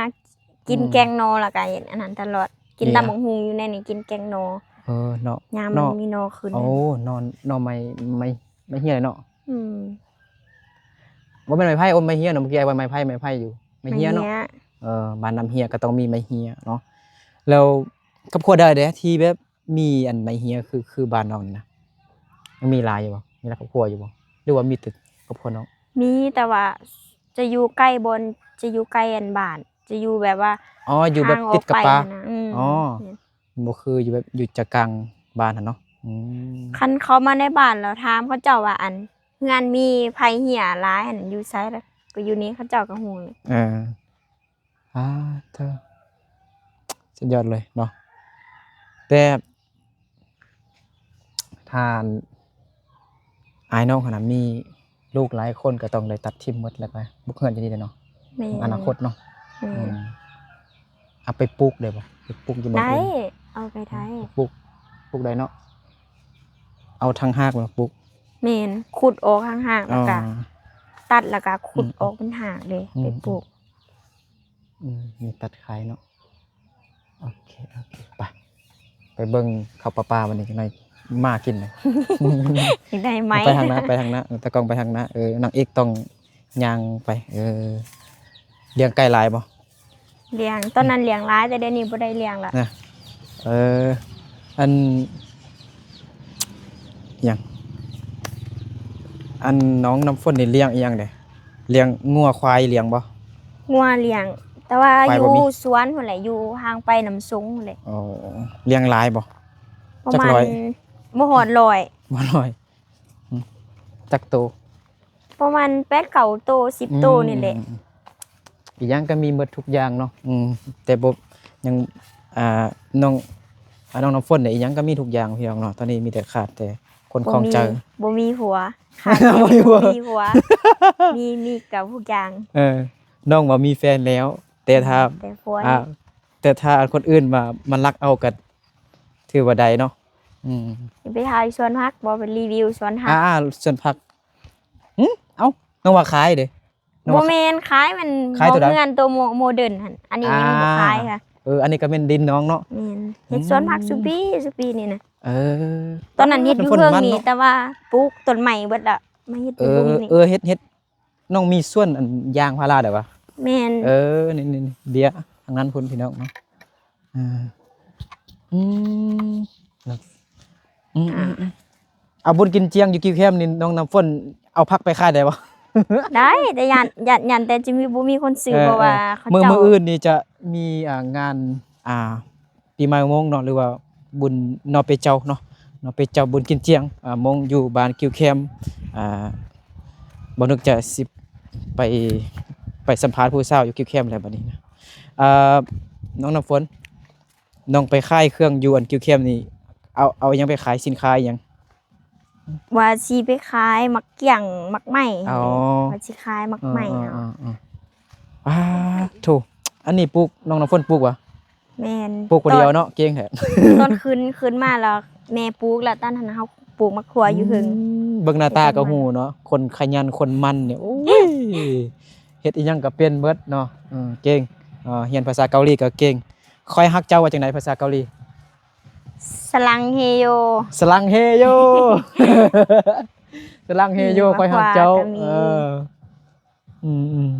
ກິນແກງໜໍ່ ແລ້ວກະເຮັດອັນນັ້ນຕະຫຼອດ ກິນຕຳບັກຫຸ່ງຢູ່ໃນນີ້ ກິນແກງໜໍ່. ເອີເນາະ ຍາມມັນມີໜໍ່ຂຶ້ນ. ໂອ້ ໜໍ່ ໜໍ່ໄມ້ ໄມ້ ໄມ້ເຮຍເນາະ. ອືມ ບໍ່ແມ່ນໄມ້ໄຜ່ ໂອ້ ໄມ້ເຮຍເນາະ ເມື່ອກີ້ອ້າຍວ່າໄມ້ໄຜ່ ໄມ້ໄຜ່ຢູ່ ໄມ້ເຮຍເນາະ. ເອີ ບ້ານນ້ຳເຮຍກະຕ້ອງມີໄມ້ເຮຍເນາະ. ແລ້ວຄອບຄົວໃດເດທີ່ແບບ ມີອັນໄມ້ເຮຍຄື ຄືບ້ານນ້ອງນີ້ນະ ຍັງມີຫຼາຍຢູ່ບໍ່? ມີຫຼາຍຄອບຄົວຢູ່ບໍ່ ຫຼືວ່າມີແຕ່ຄອບຄົວນ້ອງ? ມີ ແຕ່ວ່າຈະຢູ່ໃກ້ບ່ອນ ຈະຢູ່ໃກ້ອັນບ້ານ ຈະຢູ່ແບບວ່າ ອໍ ຢູ່ແບບຕິດກັບປ່າ. ອືມ ອໍ ແມ່ນ ບໍ່ຄືຢູ່ແບບຢູ່ໃຈກາງບ້ານຫັ້ນເນາະ. ອືມ ຄັນເຂົ້າມາໃນບ້ານແລ້ວຖາມເຂົາເຈົ້າວ່າ ອັນ ເຮືອນມີໃຜເຮຍຫຼາຍຫັ້ນ ຢູ່ໃສ ແລ້ວກໍຢູ່ນີ້ ເຂົາເຈົ້າກໍຮູ້. ເອີ ອາ ເທີ ສຸດຍອດເລີຍເນາະ. ແຕ່ຖ້າອ້າຍນ້ອງຫັ້ນນະ ມີລູກຫຼາຍຄົນ ກໍຕ້ອງໄດ້ຕັດຖິ້ມໝົດ ແລ້ວກໍບຸກເຮືອນຢູ່ນີ້ແຫຼະເນາະ. ແມ່ນ ອະນາຄົດເນາະ. ແມ່ນ ອືມ ເອົາໄປປູກໄດ້ບໍ່? ໄປປູກຢູ່ບ່ອນອື່ນ ໄດ້ ເອົາໄປໄດ້ ປູກ ປູກໄດ້ເນາະ. ເອົາທັງຮາກມາປູກ? ແມ່ນ ຂຸດອອກທັງຮາກ ແລ້ວກໍ ອໍ ຕັດ ແລ້ວກໍຂຸດ ອືມ ອອກເປັນຮາກເລີຍ ອືມ ໄປປູກ. ອືມ ມີຕັດຂາຍເນາະ. ໂອເຄ ໂອເຄ ໄປ ໄປເບິ່ງເຂົ້າປ່າໆ ບັດນີ້ ຈັກໜ້ອຍໝາກິນນະ. ຢາກໄດ້ໄໝ? ໄປທາງໜ້າ ໄປທາງໜ້າ ຕາກ້ອງໄປທາງໜ້າ. ເອີ ນາງເອກຕ້ອງຍ່າງໄປ. ເອີ ລ້ຽງໄກ່ຫຼາຍບໍ່? ລ້ຽງ ຕອນນັ້ນລ້ຽງຫຼາຍ ແຕ່ດຽວນີ້ບໍ່ໄດ້ລ້ຽງລະນະ. ເອີ ອັນ ຫຍັງ ອັນ ນ້ອງນ້ຳຝົນນີ້ລ້ຽງອີ່ຫຍັງເດ? ລ້ຽງງົວຄວາຍລ້ຽງບໍ່? ງົວລ້ຽງ ແຕ່ວ່າຢູ່ສວນພຸ້ນແຫຼະ ຢູ່ທາງໄປນ້ຳຊົງພຸ້ນແຫຼະ. ອໍ ລ້ຽງຫຼາຍບໍ່? ປະມານ ຈັກຮ້ອຍ? ບໍ່ຮອດຮ້ອຍ. ບໍ່ຮອດຮ້ອຍ. ອືມ ຈັກໂຕ? ປະມານແປດເກົ້າໂຕ ສິບໂຕນີ້ແຫຼະ. ອືມ ອີ່ຫຍັງກໍມີໝົດທຸກຢ່າງເນາະ. ອືມ ແຕ່ບໍ່ ຍັງ ອ່າ ນ້ອງ ອ່າ ນ້ອງນ້ຳຝົນນີ້ ອີ່ຫຍັງກໍມີທຸກຢ່າງພີ່ນ້ອງເນາະ. ຕອນນີ້ມີແຕ່ຂາດແຕ່ຄົນຄອງໃຈ ບໍ່ມີ ບໍ່ມີຜົວ ຂາດແຕ່ບໍ່ມີຜົວ ມີ ມີກັບທຸກຢ່າງ. ເອີ ນ້ອງວ່າມີແຟນແລ້ວ ແຕ່ຖ້າ ແຕ່ຜົວ ອ່າ ແຕ່ຖ້າຄົນອື່ນມາ ມາລັກເອົາກໍຖືວ່າໄດ້ເນາະ. ອືມ ຊິໄປຖ່າຍສວນຜັກບໍ່? ໄປຣີວິວສວນຜັກ. ອ່າ ສວນຜັກ. ຫື ເອົ້າ ນ້ອງວ່າຂາຍເດ້. ບໍ່ແມ່ນຂາຍ ມັນ ຂາຍໂຕໃດ? ເຮືອນໂຕໂມ ໂມເດີນຫັ້ນ ອັນນີ້ຍັງບໍ່ຂາຍ. ອ່າ ເອີ ອັນນີ້ກໍແມ່ນດິນນ້ອງເນາະ. ແມ່ນ ເຮັດສວນຜັກ ອືມ ຊຸປີ ຊຸປີນີ້ນະ. ເອີ ຕອນນັ້ນເຮັດຢູ່ເທິງນີ້ ແຕ່ວ່າປູກຕົ້ນໄມ້ເບິດລະ ມາເຮັດຢູ່ລຸ່ມນີ້. ເອີ ເຮັດ ເຮັດ ນ້ອງມີສວນອັນຢາງພາລາໄດ້ວະ? ແມ່ນ ເອີ ນີ້ ນີ້ ນີ້ ເບ້ຍທາງນັ້ນພຸ້ນພີ່ນ້ອງເນາະ. ອືມ ອືມ ອືມ ອືມ ອືມ ເອົາ ບຸນກິນຈຽງຢູ່ກິວແຄມນີ້ ນ້ອງນ້ຳຝົນເອົາຜັກໄປຂາຍໄດ້ບໍ່? ໄດ້ ແຕ່ຢ້ານ ຢ້ານ ຢ້ານແຕ່ຈະມີ ບໍ່ມີຄົນຊື້. ເອີ ເພາະວ່າ ເອີ ເຂົາ ມື້ ເຈົ້າ ມື້ອື່ນນີ້ຈະມີ ອ່າ ງານ ອ່າ ປີໃໝ່ມົ້ງເນາະ ຫຼືວ່າບຸນນໍເປເຈົ້າເນາະ ນໍເປເຈົ້າບຸນກິນຈຽງ ອ່າ ມົ້ງຢູ່ບ້ານກິວແຄມ. ອ່າ ບໍ່ນຶກຈະຊິໄປ ໄປສຳພາດຜູ້ສາວຢູ່ກິວແຄມແລ້ວບັດນີ້ນະ. ອ່າ ນ້ອງນ້ຳຝົນ ນ້ອງໄປຂາຍເຄື່ອງຢູ່ອັນກິວແຄມນີ້ ເອົາ ເອົາຫຍັງໄປຂາຍ ສິນຄ້າຫຍັງ? ວ່າຊິໄປຂາຍໝາກກ້ຽງ ໝາກໄມ້. ອໍ ວ່າຊິຂາຍໝາກໄມ້. ເອີ ເນາະ ເອີ ເອີ ເອີ ອາ ໂທ້ ອັນນີ້ປູກ ນ້ອງນ້ຳຝົນປູກຫວາ? ແມ່ນ ປູກຜູ້ດຽວເນາະ. ເກັ່ງແທ້. ຕອນຂຶ້ນ ຂຶ້ນມາແລ້ວແມ່ປູກ ແລ້ວຕອນນັ້ນເຮົາປູກໝາກຖົ່ວຢູ່ເທິງ. ອືມ ເບິ່ງໜ້າຕາກໍຮູ້ເນາະ ຄົນຂະຫຍັນ ຄົນໝັ່ນນີ້ ໂອ້ຍ ເຮັດອີ່ຫຍັງກໍເປັນເບິດເນາະ. ເອີ ເກັ່ງ ຮຽນພາສາເກົາຫຼີກໍເກັ່ງ. ຂ້ອຍຮັກເຈົ້າວ່າຈັ່ງໃດພາສາເກົາຫຼີ? ສະລັງເຮໂຍ ສະລັງເຮໂຍ ສະລັງເຮໂຍ ຂ້ອຍຮັກເຈົ້າ. ເອີ ອືມ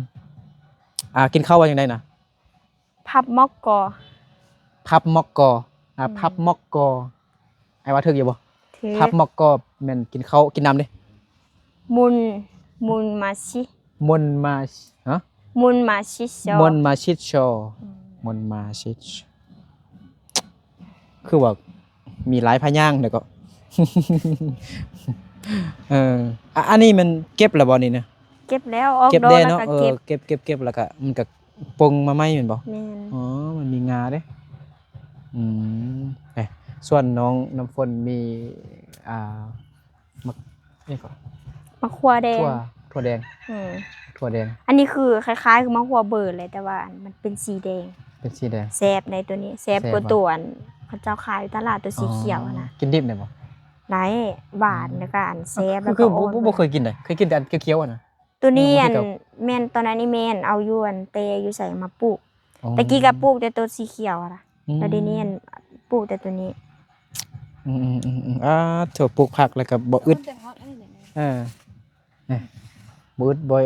ໆ ອ່າ ກິນເຂົ້າວ່າຈັ່ງໃດນະ? ພັບມັອກກໍ ພັບມັອກກໍ ອ່າ ອືມ ພັບມັອກກໍ ອ້າຍວ່າຖືກຢູ່ບໍ່? ຖືກ ພັບມັອກກໍແມ່ນກິນເຂົ້າ ກິນນ້ຳເດ້. ມຸນ ມຸນມາຊິ ມຸນມາ ຮະ? ມຸນມາຊິໂຊ ມຸນມາຊິໂຊ ອືມ ມຸນມາຊິໂຊ ຄືວ່າມີຫຼາຍພະຍາງແລ້ວກໍ ເອີ ອາ ອັນນີ້ແມ່ນເກັບແລ້ວບໍ່ນີ້ນະ? ເກັບແລ້ວ ອອກດອກແລ້ວກໍເກັບ. ເອີ ເກັບ ເກັບ ເກັບ ແລ້ວກໍມັນກໍປົງມາໃໝ່ແມ່ນບໍ່? ແມ່ນ ອໍ ມັນມີງາເດ້. ອືມ ເອີ ສ່ວນນ້ອງນ້ຳຝົນມີ ອ່າ ໝາກ ຫຍັງເກາະ ໝາກຖົ່ວແດງ ຖົ່ວ ຖົ່ວແດງ. ອືມ ຖົ່ວແດງ ອັນນີ້ຄືຄ້າຍໆຄືໝາກຖົ່ວເບີແຫຼະ ແຕ່ວ່າມັນເປັນສີແດງ. ເປັນສີແດງ ແຊບໃດ໋ໂຕນີ້ ແຊບກວ່າ ແຊບບໍ່? ໂຕອັນເຂົາເຈົ້າຂາຍຢູ່ຕະຫຼາດ ໂຕສີຂຽວຫັ້ນນະ. ອໍ ກິນດິບໄດ້ບໍ່? ໄດ້ ຫວານ ອືມ ແລ້ວກໍອັນແຊບ ແລ້ວກໍ ຄື ຄື ບໍ່ ບໍ່ເຄີຍກິນເດ ເຄີຍກິນແຕ່ອັນຂຽວໆຫັ້ນນະ. ໂຕນີ້ ອືມ ອັນ ແມ່ນຕອນນັ້ນນີ້ແມ່ນເອົາຢູ່ອັນແຕ່ຢູ່ໃສມາປູກ. ອໍ ແຕ່ກີ້ກໍປູກແຕ່ໂຕສີຂຽວຫັ້ນນະ ອືມ ແລ້ວດຽວນີ້ອັນປູກແຕ່ໂຕນີ້. ອືມໆໆໆ ອາ ໂທ້ ປູກຜັກແລ້ວກໍບໍ່ອຶດ ເອີ ບໍ່ອຶດບໍ່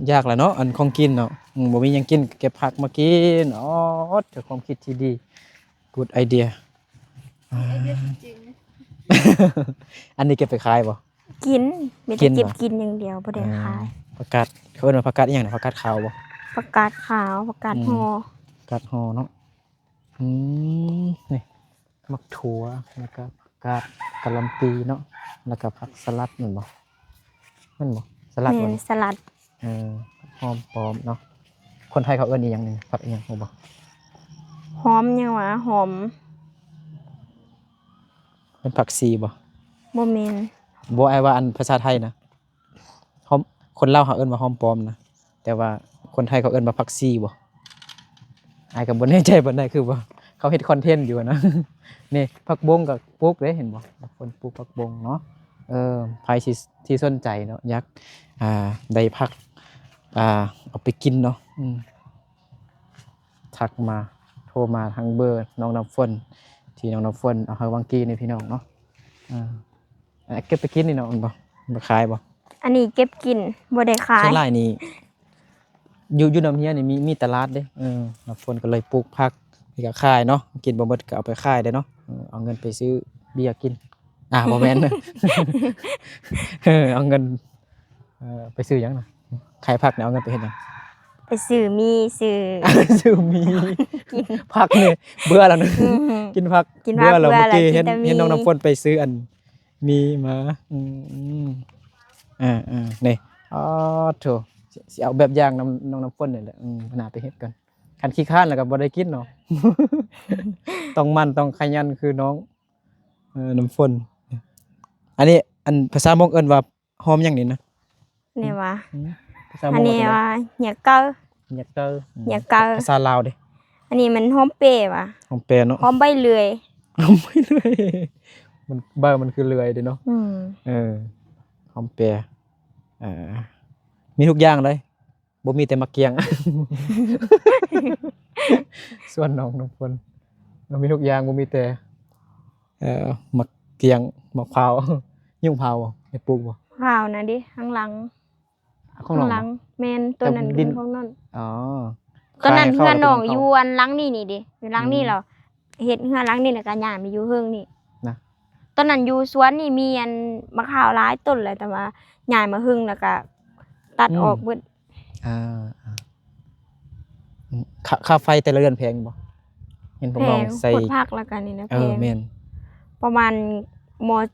ຢາກລະເນາະ ອັນຂອງກິນເນາະ. ອືມ ບໍ່ມີຫຍັງກິນກໍເກັບຜັກມາກິນ. ອໍ ເຈົ້າຄວາມຄິດທີ່ດີ good idea. ອັນນີ້ເກັບໄປຂາຍບໍ່? ກິນ ມີແຕ່ເກັບກິນຢ່າງດຽວ ບໍ່ໄດ້ຂາຍ. ເອີ ຜັກກາດ ເຂົາເອີ້ນວ່າຜັກກາດອີ່ຫຍັງນະ? ຜັກກາດຂາວບໍ່? ຜັກກາດຂາວ ຜັກກາດຫໍ່ ອືມ ຜັກກາດຫໍ່ເນາະ. ອືມ ນີ້ ໝາກຖົ່ວ ແລ້ວກະຜັກກາດກະຫຼ່ຳປີເນາະ ແລ້ວກະຜັກສະຫຼັດແມ່ນບໍ່? ແມ່ນບໍ່? ສະຫຼັດບໍ່ນີ້? ແມ່ນ ສະຫຼັດ. ເອີ ຫອມປ້ອມເນາະ. ຄົນໄທເຂົາເອີ້ນອີ່ຫຍັງນີ້? ຜັກອີ່ຫຍັງຮູ້ບໍ່? ຫອມຫຍັງຫວາ? ຫອມ ແມ່ນຜັກຊີບໍ່? ບໍ່ແມ່ນ. ບໍ່ ອ້າຍວ່າອັນພາສາໄທນະ ຫອມ ຄົນລາວເຮົາເອີ້ນວ່າຫອມປ້ອມນະ ແຕ່ວ່າຄົນໄທເຂົາເອີ້ນວ່າຜັກຊີບໍ່? ອ້າຍກໍບໍ່ແນ່ໃຈປານໃດ ຄືວ່າເຂົາເຮັດຄອນເທັນຢູ່ນະ. ນີ້ ຜັກບົ້ງກໍປູກເດ້ ເຫັນບໍ່? ຄົນປູກຜັກບົ້ງເນາະ. ເອີ ໃຜທີ່ ທີ່ສົນໃຈເນາະ ຢາກ ອ່າ ໄດ້ຜັກ ອ່າ ເອົາໄປກິນເນາະ ອືມ ທັກມາ ໂທມາທາງເບີນ້ອງນ້ຳຝົນ ທີ່ນ້ອງນ້ຳຝົນເອົາໃຫ້ຫວ່າງກີ້ນີ້ ພີ່ນ້ອງເນາະ. ເອີ ເກັບໄປກິນນີ້ເນາະ ແມ່ນບໍ່? ບໍ່ຂາຍບໍ່? ອັນນີ້ເກັບກິນ ບໍ່ໄດ້ຂາຍ. ສ່ວນຫຼາຍນີ້ ຢູ່ ຢູ່ນ້ຳເຮຍນີ້ມີ ມີຕະຫຼາດເດ້. ເອີ ນ້ຳຝົນກໍເລີຍປູກຜັກ ນີ້ກໍຂາຍເນາະ ກິນບໍ່ໝົດກໍເອົາໄປຂາຍໄດ້ເນາະ. ເອີ ເອົາເງິນໄປຊື້ເບຍກິນ. ອ່າ ບໍ່ແມ່ນ ເອີ ເອົາເງິນ ເອີ ໄປຊື້ຫຍັງນະ? ຂາຍຜັກນີ້ເອົາເງິນໄປເຮັດຫຍັງ? ໄປຊື້ໝີ່ ຊື້ ຊື້ໝີ່ ກິນ ຜັກນີ້ເບື່ອແລ້ວນະ. ອືມ ກິນຜັກ ກິນຜັກເບື່ອແລ້ວ. ເບື່ອແລ້ວ ເມື່ອກີ້ເຫັນ ເຫັນນ້ອງນ້ຳຝົນໄປຊື້ອັນໝີ່ມາ. ອືມ ອ່າໆ ນີ້ ອໍ ໂທ້ ຊິ ຊິເອົາແບບຢ່າງນຳນ້ອງນ້ຳຝົນນີ້ແຫຼະ. ອືມ ໜ້າໄປເຮັດກ່ອນ ຄັນຂີ້ຄ້ານແລ້ວກໍບໍ່ໄດ້ກິນເນາະ. ຕ້ອງໝັ່ນຕ້ອງຂະຫຍັນຄືນ້ອງ ເອີ ນ້ຳຝົນ. ອັນນີ້ ອັນພາສາມົ້ງເອີ້ນວ່າ ຫອມຫຍັງນີ້ນະ? ນີ້ຫວາ? ອືມ ພາສາມົ້ງວ່າ ອັນນີ້ວ່າ ຫຍັກເກີ້ ຫຍັກເກີ້ ອືມ ຫຍັກເກີ້. ພາສາລາວເດ? ອັນນີ້ມັນຫອມເປຫວາ? ຫອມເປເນາະ ຫອມໃບເລື່ອຍ ຫອມໃບເລື່ອຍ. ມັນ ໃບມັນຄືເລື່ອຍເດເນາະ. ອືມ ເອີ ຫອມເປ ເອີ ມີທຸກຢ່າງເລີຍ. ບໍ່ມີແຕ່ໝາກກ້ຽງ ສວນນ້ອງນ້ຳຝົນ ມີທຸກຢ່າງ ບໍ່ມີແຕ່ ເອີ ໝາກກ້ຽງ ໝາກພ້າວ. ຍຸງພ້າວບໍ່ ໄດ້ປູກບໍ່? ພ້າວນະເດ ຂ້າງຫຼັງ ຂ້າງຫຼັງ ແມ່ນ ຕົ້ນນັ້ນ ຂອງນ້ອງ. ອໍ ຕອນນັ້ນເຮືອນນ້ອງຢູ່ອັນຫຼັງນີ້ນີ້ເດ ຢູ່ຫຼັງນີ້ ອືມ ແລ້ວ ເຮັດເຮືອນຫຼັງນີ້ ແລ້ວກໍຍ້າຍມາຢູ່ເທິງນີ້ນະ. ຕອນນັ້ນຢູ່ສວນນີ້ມີອັນໝາກພ້າວຫຼາຍຕົ້ນແຫຼະ ແຕ່ວ່າຍ້າຍມາເທິງແລ້ວກໍຕັດອອກເບິດ. ອືມ ອ່າໆ ອືມ ຄ່າ ຄ່າໄຟແຕ່ລະເດືອນແພງຢູ່ບໍ່? ເຫັນພວກນ້ອງໃຊ້ ແພງ ຫົດຜັກແລ້ວກໍນີ້ນະ. ເອີ ແພງ ແມ່ນ ປະມານ ໝົດ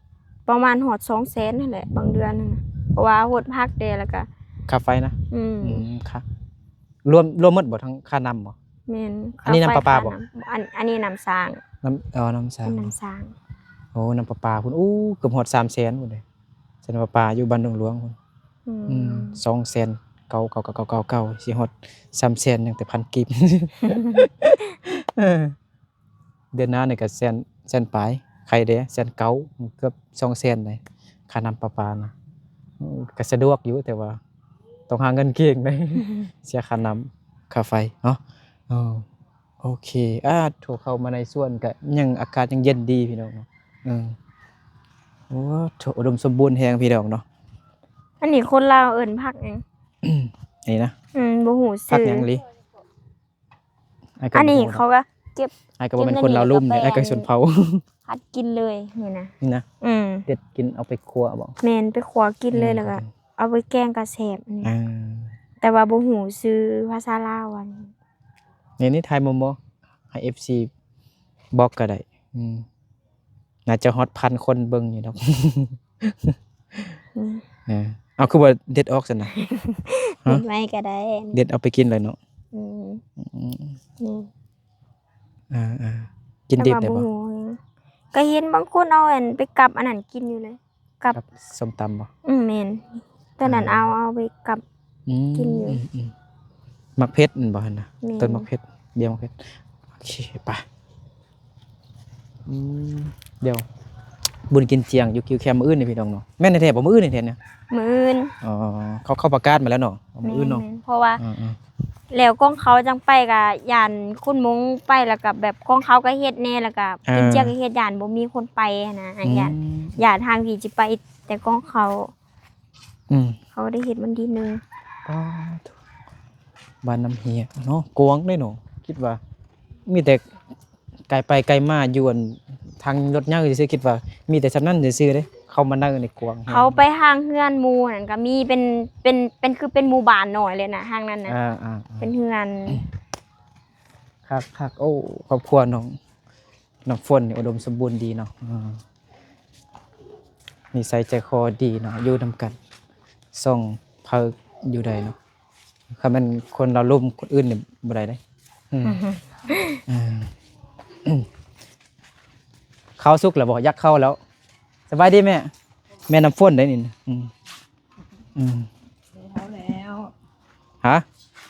ປະມານຮອດສອງແສນຫັ້ນແຫຼະບາງເດືອນນະ ເພາະວ່າຫົດຜັກແດ່ແລ້ວກໍ ຄ່າໄຟນະ. ອືມ ອືມ ຄ່າ ລວມ ລວມໝົດບໍ່ ທັງຄ່ານ້ຳບໍ່? ແມ່ນ. ອັນນີ້ນ້ຳປະປາບໍ່? ອັນ ອັນນີ້ນ້ຳສ້າງ. ນ້ຳ ອໍ ນ້ຳສ້າງ ນ້ຳສ້າງ. ໂອ້ ນ້ຳປະປາພຸ້ນ ໂອ້ ເກືອບຮອດສາມແສນພຸ້ນເດ ໃຊ້ນ້ຳປະປາຢູ່ບ້ານດົງຫຼວງພຸ້ນ. ອືມ ອືມ ສອງແສນເກົ້າ ເກົ້າ ເກົ້າ ເກົ້າ ເກົ້າ ຊິຮອດສາມແສນ ຍັງແຕ່ພັນກີບ. ເອີ ເດືອນໜ້ານີ້ກໍແສນ ແສນປາຍ ໄຄແດ່ ແສນເກົ້າ ເກືອບສອງແສນເດ ຄ່ານ້ຳປະປານະ. ເອີ ກໍສະດວກຢູ່ ແຕ່ວ່າຕ້ອງຫາເງິນເກັ່ງເດ ເສຍຄ່ານ້ຳຄ່າໄຟເນາະ. ເອີ ໂອເຄ ອາ ໂທ ເຂົ້າມາໃນສວນກໍຍັງ ອາກາດຍັງເຢັນດີພີ່ນ້ອງເນາະ. ເອີ ໂອ້ໂທ ອຸດົມສົມບູນແຮງພີ່ນ້ອງເນາະ. ອັນນີ້ຄົນລາວເອີ້ນຜັກຫຍັງ? ອັນນີ້ນະ? ອືມ ບໍ່ຮູ້ຊື່ ຜັກຫຍັງອີ່ຫຼີ? ອັນນີ້ເຂົາກໍເກັບ ອ້າຍກໍບໍ່ແມ່ນຄົນລາວລຸ່ມເດ້ ອ້າຍກໍຊົນເຜົ່າ. ຜັດກິນເລີຍນີ້ນະ ນີ້ນະ. ອືມ ເດັດກິນເອົາໄປຂົ້ວບໍ່? ແມ່ນ ໄປຂົ້ວກິນເລີຍ ແລ້ວກໍເອົາໄປແກງກໍແຊບ. ອືມ ແຕ່ວ່າບໍ່ຮູ້ຊື່ພາສາລາວອັນນີ້. ນີ້ ນີ້ຖ່າຍມົມບໍ່ ໃຫ້ເອັຟຊີບອກກໍໄດ້. ອືມ ໜ້າຈະຮອດພັນຄົນເບິ່ງຢູ່ດອກ. ອືມ ເອີ ເອົາ ຄືບໍ່ເດັດອອກຊັ້ນນະ? ເດັດໄວ້ກໍໄດ້ ເດັດເອົາໄປກິນເລີຍເນາະ. ອືມ ອືມ ນີ້ ອ່າໆ ກິນດິບໄດ້ບໍ່? ກໍເຫັນບາງຄົນເອົາອັນໄປກັບອັນນັ້ນກິນຢູ່ເລີຍ. ກັບ ກັບສົ້ມຕຳບໍ່? ອືມ ແມ່ນ ຕອນນັ້ນເອົາ ເອົາໄປກັບ ອືມ ກິນຢູ່. ອືມໆ ໝາກເຜັດແມ່ນບໍ່ຫັ້ນນະ? ແມ່ນ ຕົ້ນໝາກເຜັດ ເບ້ຍໝາກເຜັດ. ໂອເຄ ໄປ. ອືມ ດຽວ ບຸນກິນຈຽງຢູ່ຄິວແຄມມື້ອື່ນນີ້ພີ່ນ້ອງເນາະ. ແມ່ນແທ້ໆບໍ່? ມື້ອື່ນແທ້ໆນະ? ມື້ອື່ນ. ອໍ ເຂົາ ເຂົາປະກາດມາແລ້ວເນາະ ມື້ອື່ນເນາະ. ແມ່ນ ແມ່ນ ເພາະວ່າ ອ່າໆ ແລ້ວກອງເຂົາຈັ່ງໄປ ກະຢ້ານຄຸນມົງໄປ ແລ້ວກະແບບກອງເຂົາກະເຮັດແດ່ ແລ້ວກະ ອ່າ ກິນຈຽງກະເຮັດ ຢ້ານບໍ່ມີຄົນໄປຫັ້ນນະ. ອືມ ຢ້ານ ຢ້ານທາງທີ່ຊິໄປແຕ່ກອງເຂົາ. ອືມ ເຂົາໄດ້ເຮັດວັນທີໜຶ່ງ. ປາດໂທ້ ບ້ານນ້ຳເຮຍເນາະ ກວ້າງເດ້ເນາະ. ຄິດວ່າມີແຕ່ໄກໄປໄກມາຢູ່ອັນທາງລົດຍາວຊື່ໆ ຄິດວ່າມີແຕ່ສ່ຳນັ້ນຊື່ໆເດ້. ເຂົ້າມາໃນ ໃນກວ້າງແຮງ ເຂົ້າໄປທາງເຮືອນໝູ່ນັ້ນກໍມີ ເປັນ ເປັນ ເປັນຄືເປັນໝູ່ບ້ານນ້ອຍເລີຍນະ ທາງນັ້ນນະ ອ່າໆໆ ເປັນເຮືອນ ຄັກໆ ໂອ້ ຄອບຄົວນ້ອງ ນ້ຳຝົນນີ້ອຸດົມສົມບູນດີເນາະ ເອີ ນິໄສໃຈຄໍດີເນາະ ຢູ່ນຳກັນ ຊ່ອງເພີຢູ່ໃດເນາະ ຄັນແມ່ນຄົນລາວລຸ່ມຄົນອື່ນນີ້ບໍ່ໄດ້ເດ້ ອືມ ເອີ ເຂົ້າສຸກແລ້ວບໍ່? ຢາກເຂົ້າແລ້ວ ສະບາຍດີແມ່ ແມ່ນ້ຳຝົນເດ້ນີ້ ອືມ ອືມ ແມ່ເຖົ້າແລ້ວ ຮະ?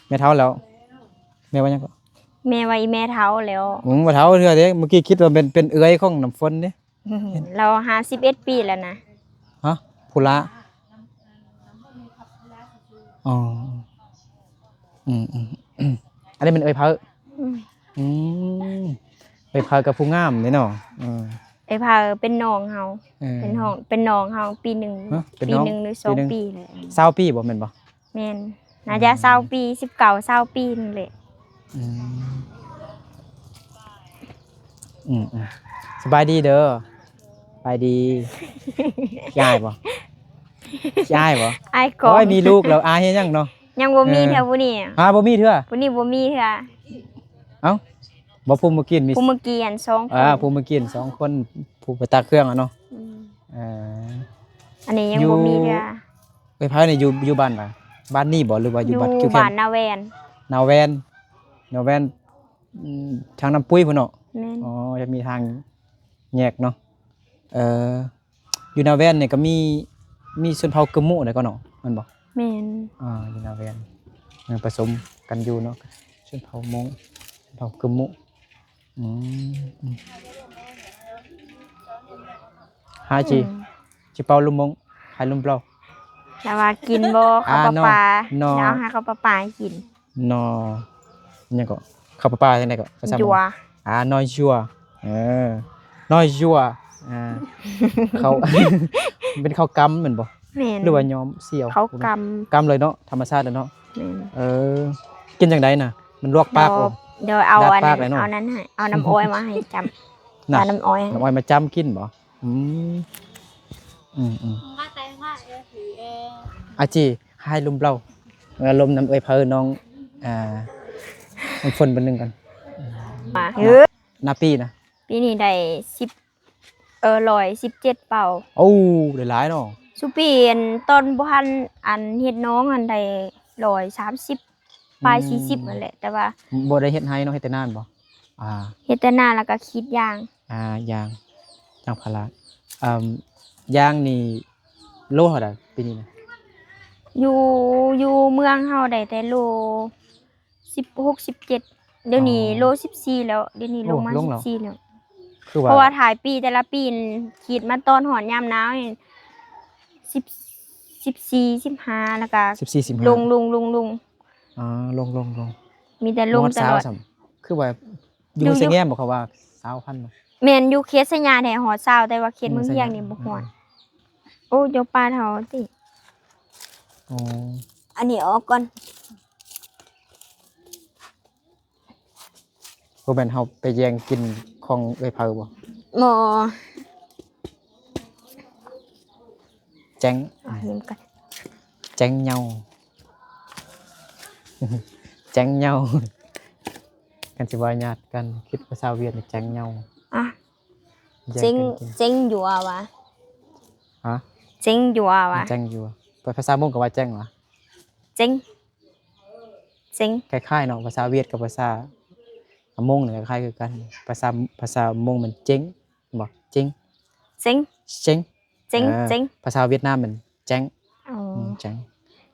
ແມ່ເຖົ້າແລ້ວ ແມ່ວ່າຫຍັງເກາະ? ແມ່ວ່າອີແມ່ເຖົ້າແລ້ວ ອືມ ບໍ່ເຖົ້າເທື່ອເດ້ ເມື່ອກີ້ຄິດວ່າເປັນ ເປັນເອື້ອຍຂອງນ້ຳຝົນເດ້ ລາວຫ້າສິບເອັດປີແລ້ວນະ ຮະ? ຜູ້ຫຼ້າ ອໍ ອືມໆ ອັນນີ້ແມ່ນເອື້ອຍເພີ ອືມ ອືມ ເອື້ອຍເພີກໍຜູ້ງາມເດ້ເນາະ ເອີ ເອື້ອຍເພີເປັນນ້ອງເຮົາ ເອີ ເປັນນ້ອງ ເປັນນ້ອງເຮົາປີໜຶ່ງ ຮະ? ເປັນນ້ອງ ປີໜຶ່ງຫຼືສອງປີແຫຼະ ຊາວປີບໍ່ ແມ່ນບໍ່? ແມ່ນ ອືມ ໜ້າຈະຊາວປີ ສິບເກົ້າ ຊາວປີນີ້ແຫຼະ ອືມ ອືມໆ ສະບາຍດີເດີ ສະບາຍດີ ຂີ້ອາຍບໍ່? ຂີ້ອາຍບໍ່? ອາຍກໍ ໂອ້ຍ ມີລູກແລ້ວອາຍເຮັດຫຍັງເນາະ ຍັງບໍ່ມີເທື່ອຜູ້ນີ້ ຮະ ບໍ່ມີເທື່ອ ຜູ້ນີ້ບໍ່ມີເທື່ອ ເອົ້າ ບໍ່ ຜູ້ເມື່ອກີ້ມີ ຜູ້ເມື່ອກີ້ອັນສອງຄົນ ອ່າ ຜູ້ເມື່ອກີ້ສອງຄົນ ຜູ້ໄປຕັກເຄື່ອງຫັ້ນເນາະ ອືມ ເອີ ອັນນີ້ຍັງບໍ່ມີເທື່ອ ເອື້ອຍເພີນີ້ຢູ່ ຢູ່ບ້ານໃດ? ບ້ານນີ້ບໍ່ ຫຼືວ່າຢູ່ ຢູ່ບ້ານຄິວແຄມ? ບ້ານນາແວນ ນາແວນ ນາແວນ ອືມ ທາງນ້ຳປຸ້ຍພຸ້ນເນາະ ແມ່ນ ອໍ ຈະມີທາງແຍກເນາະ ເອີ ຢູ່ນາແວນນີ້ກໍມີ ມີຊົນເຜົ່າກຶມມຸໃດກໍເນາະ ແມ່ນບໍ່? ແມ່ນ ອ່າ ຢູ່ນາແວນ ຍັງປະສົມກັນຢູ່ເນາະ ຊົນເຜົ່າມົ້ງ ຊົນເຜົ່າກຶມມຸ ອືມ ຮາຍຈີ ອືມ ຈີເປົາລຸມມົ້ງ ຮາຍລຸມເປົາ ລາວວ່າກິນບໍ່ ເຂົ້າປະປາ ເນາະ ເອົາໃຫ້ເຂົ້າປະປາໃຫ້ກິນ ໜໍ່ ຫຍັງເກາະ ເຂົ້າປະປາຈັ່ງໃດເກາະ ພາສາມົ້ງ ຈົວ ອ່າ ໜໍ່ຈົວ ເອີ ໜໍ່ຈົວ ອ່າ ເຂົ້າ ເປັນເຂົ້າກຳແມ່ນບໍ່? ແມ່ນ ຫຼືວ່າຍ້ອມສຽວ ເຂົ້າກຳ ກຳເລີຍເນາະ ທຳມະຊາດເລີຍເນາະ ແມ່ນ ເອີ ກິນຈັ່ງໃດນະ ມັນລວກປາກບໍ່? ດຽວເອົາອັນ ເອົານັ້ນໃຫ້ ເອົານ້ຳອ້ອຍມາໃຫ້ຈ້ຳ ນ້ຳອ້ອຍ ນ້ຳອ້ອຍມາຈ້ຳກິນບໍ່? ອືມ ອືມໆ ອາຈີ ຮາຍລົມເລົ່າ ລົມນຳເອື້ອຍເພີນ້ອງ ອ່າ ນ້ຳຝົນເພິ່ນໜຶ່ງກ່ອນ ເອີ ນາປີນະ ປີນີ້ໄດ້ສິບ ເອີ ຮ້ອຍສິບເຈັດເປົາ ໂອ້ ໄດ້ຫຼາຍເນາະ ສຸປີອັນຕອນບໍ່ທັນອັນເຮັດນ້ອງຫັ້ນໄດ້ຮ້ອຍສາມສິບ ປາຍ ອືມ ສີ່ສິບຫັ້ນແຫຼະ ແຕ່ວ່າບໍ່ໄດ້ເຮັດໄຮ່ເນາະ ເຮັດແຕ່ນາແມ່ນບໍ່? ອ່າ ເຮັດແຕ່ນາ ແລ້ວກໍສີດຢາງ ອ່າ ຢາງ ຢາງພາລາ ເອີ່ມ ຢາງນີ້ໂລເທົ່າໃດປີນີ້ນະ? ຢູ່ ຢູ່ເມືອງເຮົາໄດ້ແຕ່ໂລສິບຫົກ ສິບເຈັດ ດຽວນີ້ ອໍ ໂລສິບສີ່ແລ້ວ ດຽວນີ້ລົງມາ ໂອ້ ລົງແລ້ວ ສິບສີ່ແລ້ວ ຄືວ່າ ເພາະວ່າທ້າຍປີແຕ່ລະປີ ຂີດມາຕອນຮອດຍາມໜາວນີ້ ສິບ ສິບສີ່ ສິບຫ້າ ແລ້ວກໍ ສິບສີ່ ສິບຫ້າ ລົງ ລົງ ລົງ ລົງ ອ່າ ລົງ ລົງ ລົງ ມີແຕ່ລົງຕະຫຼອດ ຮອດຊາວຊ້ຳ ຄືວ່າຢູ່ ຢູ່ ໄຊແງມບໍ່ ເຂົາວ່າຊາວພັນບໍ່ ແມ່ນ ຢູ່ເຂດໄຊຍາແທ້ຮອດຊາວ ແຕ່ວ່າເຂດເມືອງຮຽງນີ້ບໍ່ຮອດ ໂອ້ ເຈົ້າປ່າເຖົ້າຕິ ອໍ ອັນນີ້ອອກກ່ອນ. ບໍ່ແມ່ນເຮົາໄປແຍ່ງກິນຂອງເອື້ອຍເພີບໍ່? ບໍ່ ແຈ້ງ ອ່ະ ຍິ້ມກັນ ແຈ້ງເຫຍົາ ແຈ້ງເຫຍົາ ຄັນຊິວ່າຍາດກັນ ຄິດພາສາຫວຽດນີ້ແຈ້ງເຫຍົາ ອ່ະ ແຍ່ງກັນກິນ ເຈັງ ເຈັງຢວວະ ຮະ ເຈັງຢວວະ ແຈ້ງຢວວ ພາສາມົ້ງກໍວ່າແຈ້ງຫວາ ເຈັງ ເຈັງ ຄ້າຍໆເນາະ ພາສາຫວຽດກັບພາສາມົ້ງນີ້ຄ້າຍຄືກັນ ພາສາ ພາສາມົ້ງແມ່ນເຈັງ ແມ່ນບໍ່ ເຈັງ ເຈັງ ເຈັງ ເຈັງ ເອີ ເຈັງ ພາສາຫວຽດນາມແມ່ນແຈ້ງ ອໍ ອືມ ແຈ້ງ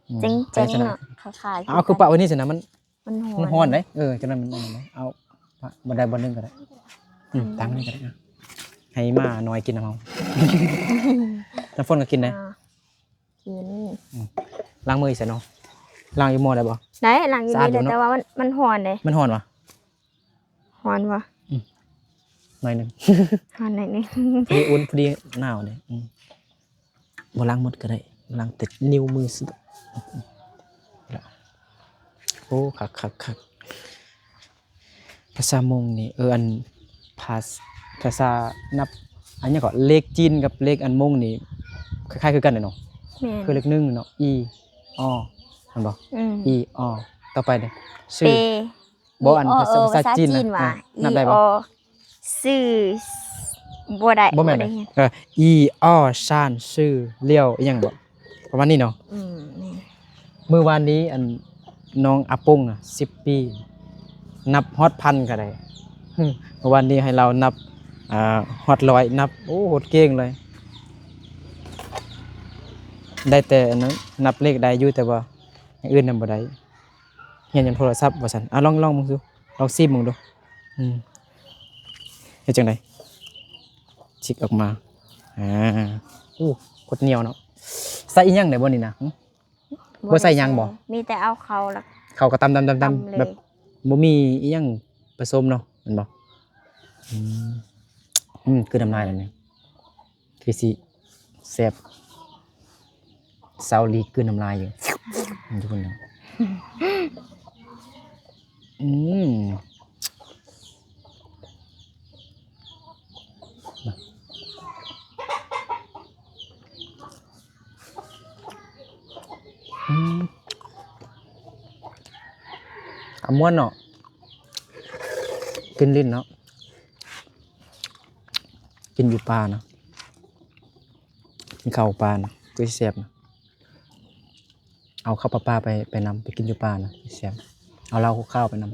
ອືມ ເຈັງ ເຈັງເນາະ ຄ້າຍໆ ເອົາ ຄືປະໄວ້ນີ້ຊັ້ນນະ ມັນ ມັນຮ້ອນ ມັນຮ້ອນເດ້ ເອີ ຈັ່ງນັ້ນມັນ ເອົາ ປະ ບ່ອນໃດບ່ອນໜຶ່ງກໍໄດ້ ອືມ ອືມ ຕັ້ງນີ້ກໍໄດ້ ໃຫ້ໝານ້ອຍກິນນຳເຮົາ ນ້ຳຝົນກໍກິນໄດ້ ອ່າ ກິນ ອືມ ລ້າງມືໃສ່ເນາະ ລ້າງຢູ່ໝໍ້ໄດ້ບໍ່? ໄດ້ ລ້າງຢູ່ນີ້ແຫຼະ ແຕ່ວ່າມັນ ມັນຮ້ອນເດ້ ມັນຮ້ອນຫວາ? ຮ້ອນຫວາ? ອືມ ໜ້ອຍໜຶ່ງ ຮ້ອນໜ້ອຍໜຶ່ງ ພໍດີອຸ່ນ ພໍດີໜາວເດ້ ອືມ ບໍ່ລ້າງໝົດກໍໄດ້ ລ້າງແຕ່ນິ້ວມືຊື່ ອືມ ໂອ້ ຄັກໆໆ ພາສາມົ້ງນີ້ ເອີ ອັນ ພາສ- ພາສານັບ ອັນຫຍັງເກາະ ເລກຈີນກັບເລກອັນມົ້ງນີ້ ຄ້າຍໆຄືກັນເດ້ເນາະ. ແມ່ນ ຄືເລກໜຶ່ງເນາະ ອີ ອໍ ແມ່ນບໍ່? ອືມ ອີ ອໍ. ຕໍ່ໄປເດ້ ຊື່ ເປ ບໍ່ ອັນ ອີ ອໍ ພາສາ ພາສາຈີນນະ ພາສາຈີນວ່າ ເອີ ນັບໄດ້ບໍ່? ອີ ອໍ ຊື່ ບໍ່ໄດ້ ບໍ່ແມ່ນ ບໍ່ໄດ້ ເອີ ອີ ອໍ ຊານ ຊື່ ລ້ຽວ ອີ່ຫຍັງບໍ່ ປະມານນີ້ເນາະ. ອືມ ແມ່ນ. ມື້ວານນີ້ ອັນ ນ້ອງອາປົງນະ ສິບປີ ນັບຮອດພັນກໍໄດ້. ມື້ວານນີ້ໃຫ້ລາວນັບ ອ່າ ຮອດຮ້ອຍ ນັບ ໂອ້ ໂຄດເກັ່ງເລີຍ. ໄດ້ແຕ່ອັນນັ້ນ ນັບເລກໄດ້ຢູ່ ແຕ່ວ່າຢ່າງອື່ນນະບໍ່ໄດ້. ຮຽນນຳໂທລະສັບວ່າຊັ້ນ. ອ່າ ລອງ ລອງເບິ່ງດູ ລອງຊີມເບິ່ງດູ. ອືມ ເຮັດຈັ່ງໃດ? ຊິກອອກມາ. ອ່າ ໂອ້ ໂຄດໜຽວເນາະ. ໃສ່ອີ່ຫຍັງໄດ້ບໍ່ນີ້ນະ? ຫຶ ບໍ່ໃສ່ຫຍັງບໍ່? ມີແຕ່ເອົາເຂົ້າລະ ເຂົ້າກໍຕຳໆໆ ຕຳເລີຍ ແບບບໍ່ມີອີ່ຫຍັງປະສົມເນາະ ແມ່ນບໍ່? ອືມ ອືມ ຄືນ້ຳລາຍແລ້ວນີ້ ຄືຊິແຊບ. ຊາວລີກລືນນ້ຳລາຍຢູ່ ຢູ່ພຸ້ນນະ. ອືມ ອືມ ອາ ມ່ວນເນາະ ກິນຫຼິ້ນເນາະ. ກິນຢູ່ປ່ານະ ກິນເຂົ້າປ່ານະ ຄືຊິແຊບນະ. ເອົາເຂົ້າປ່າໆ ໄປ ໄປນຳ ໄປກິນຢູ່ປ່ານະ ແຊບ. ເອົາເຫຼົ້າຂາວໄປນຳ.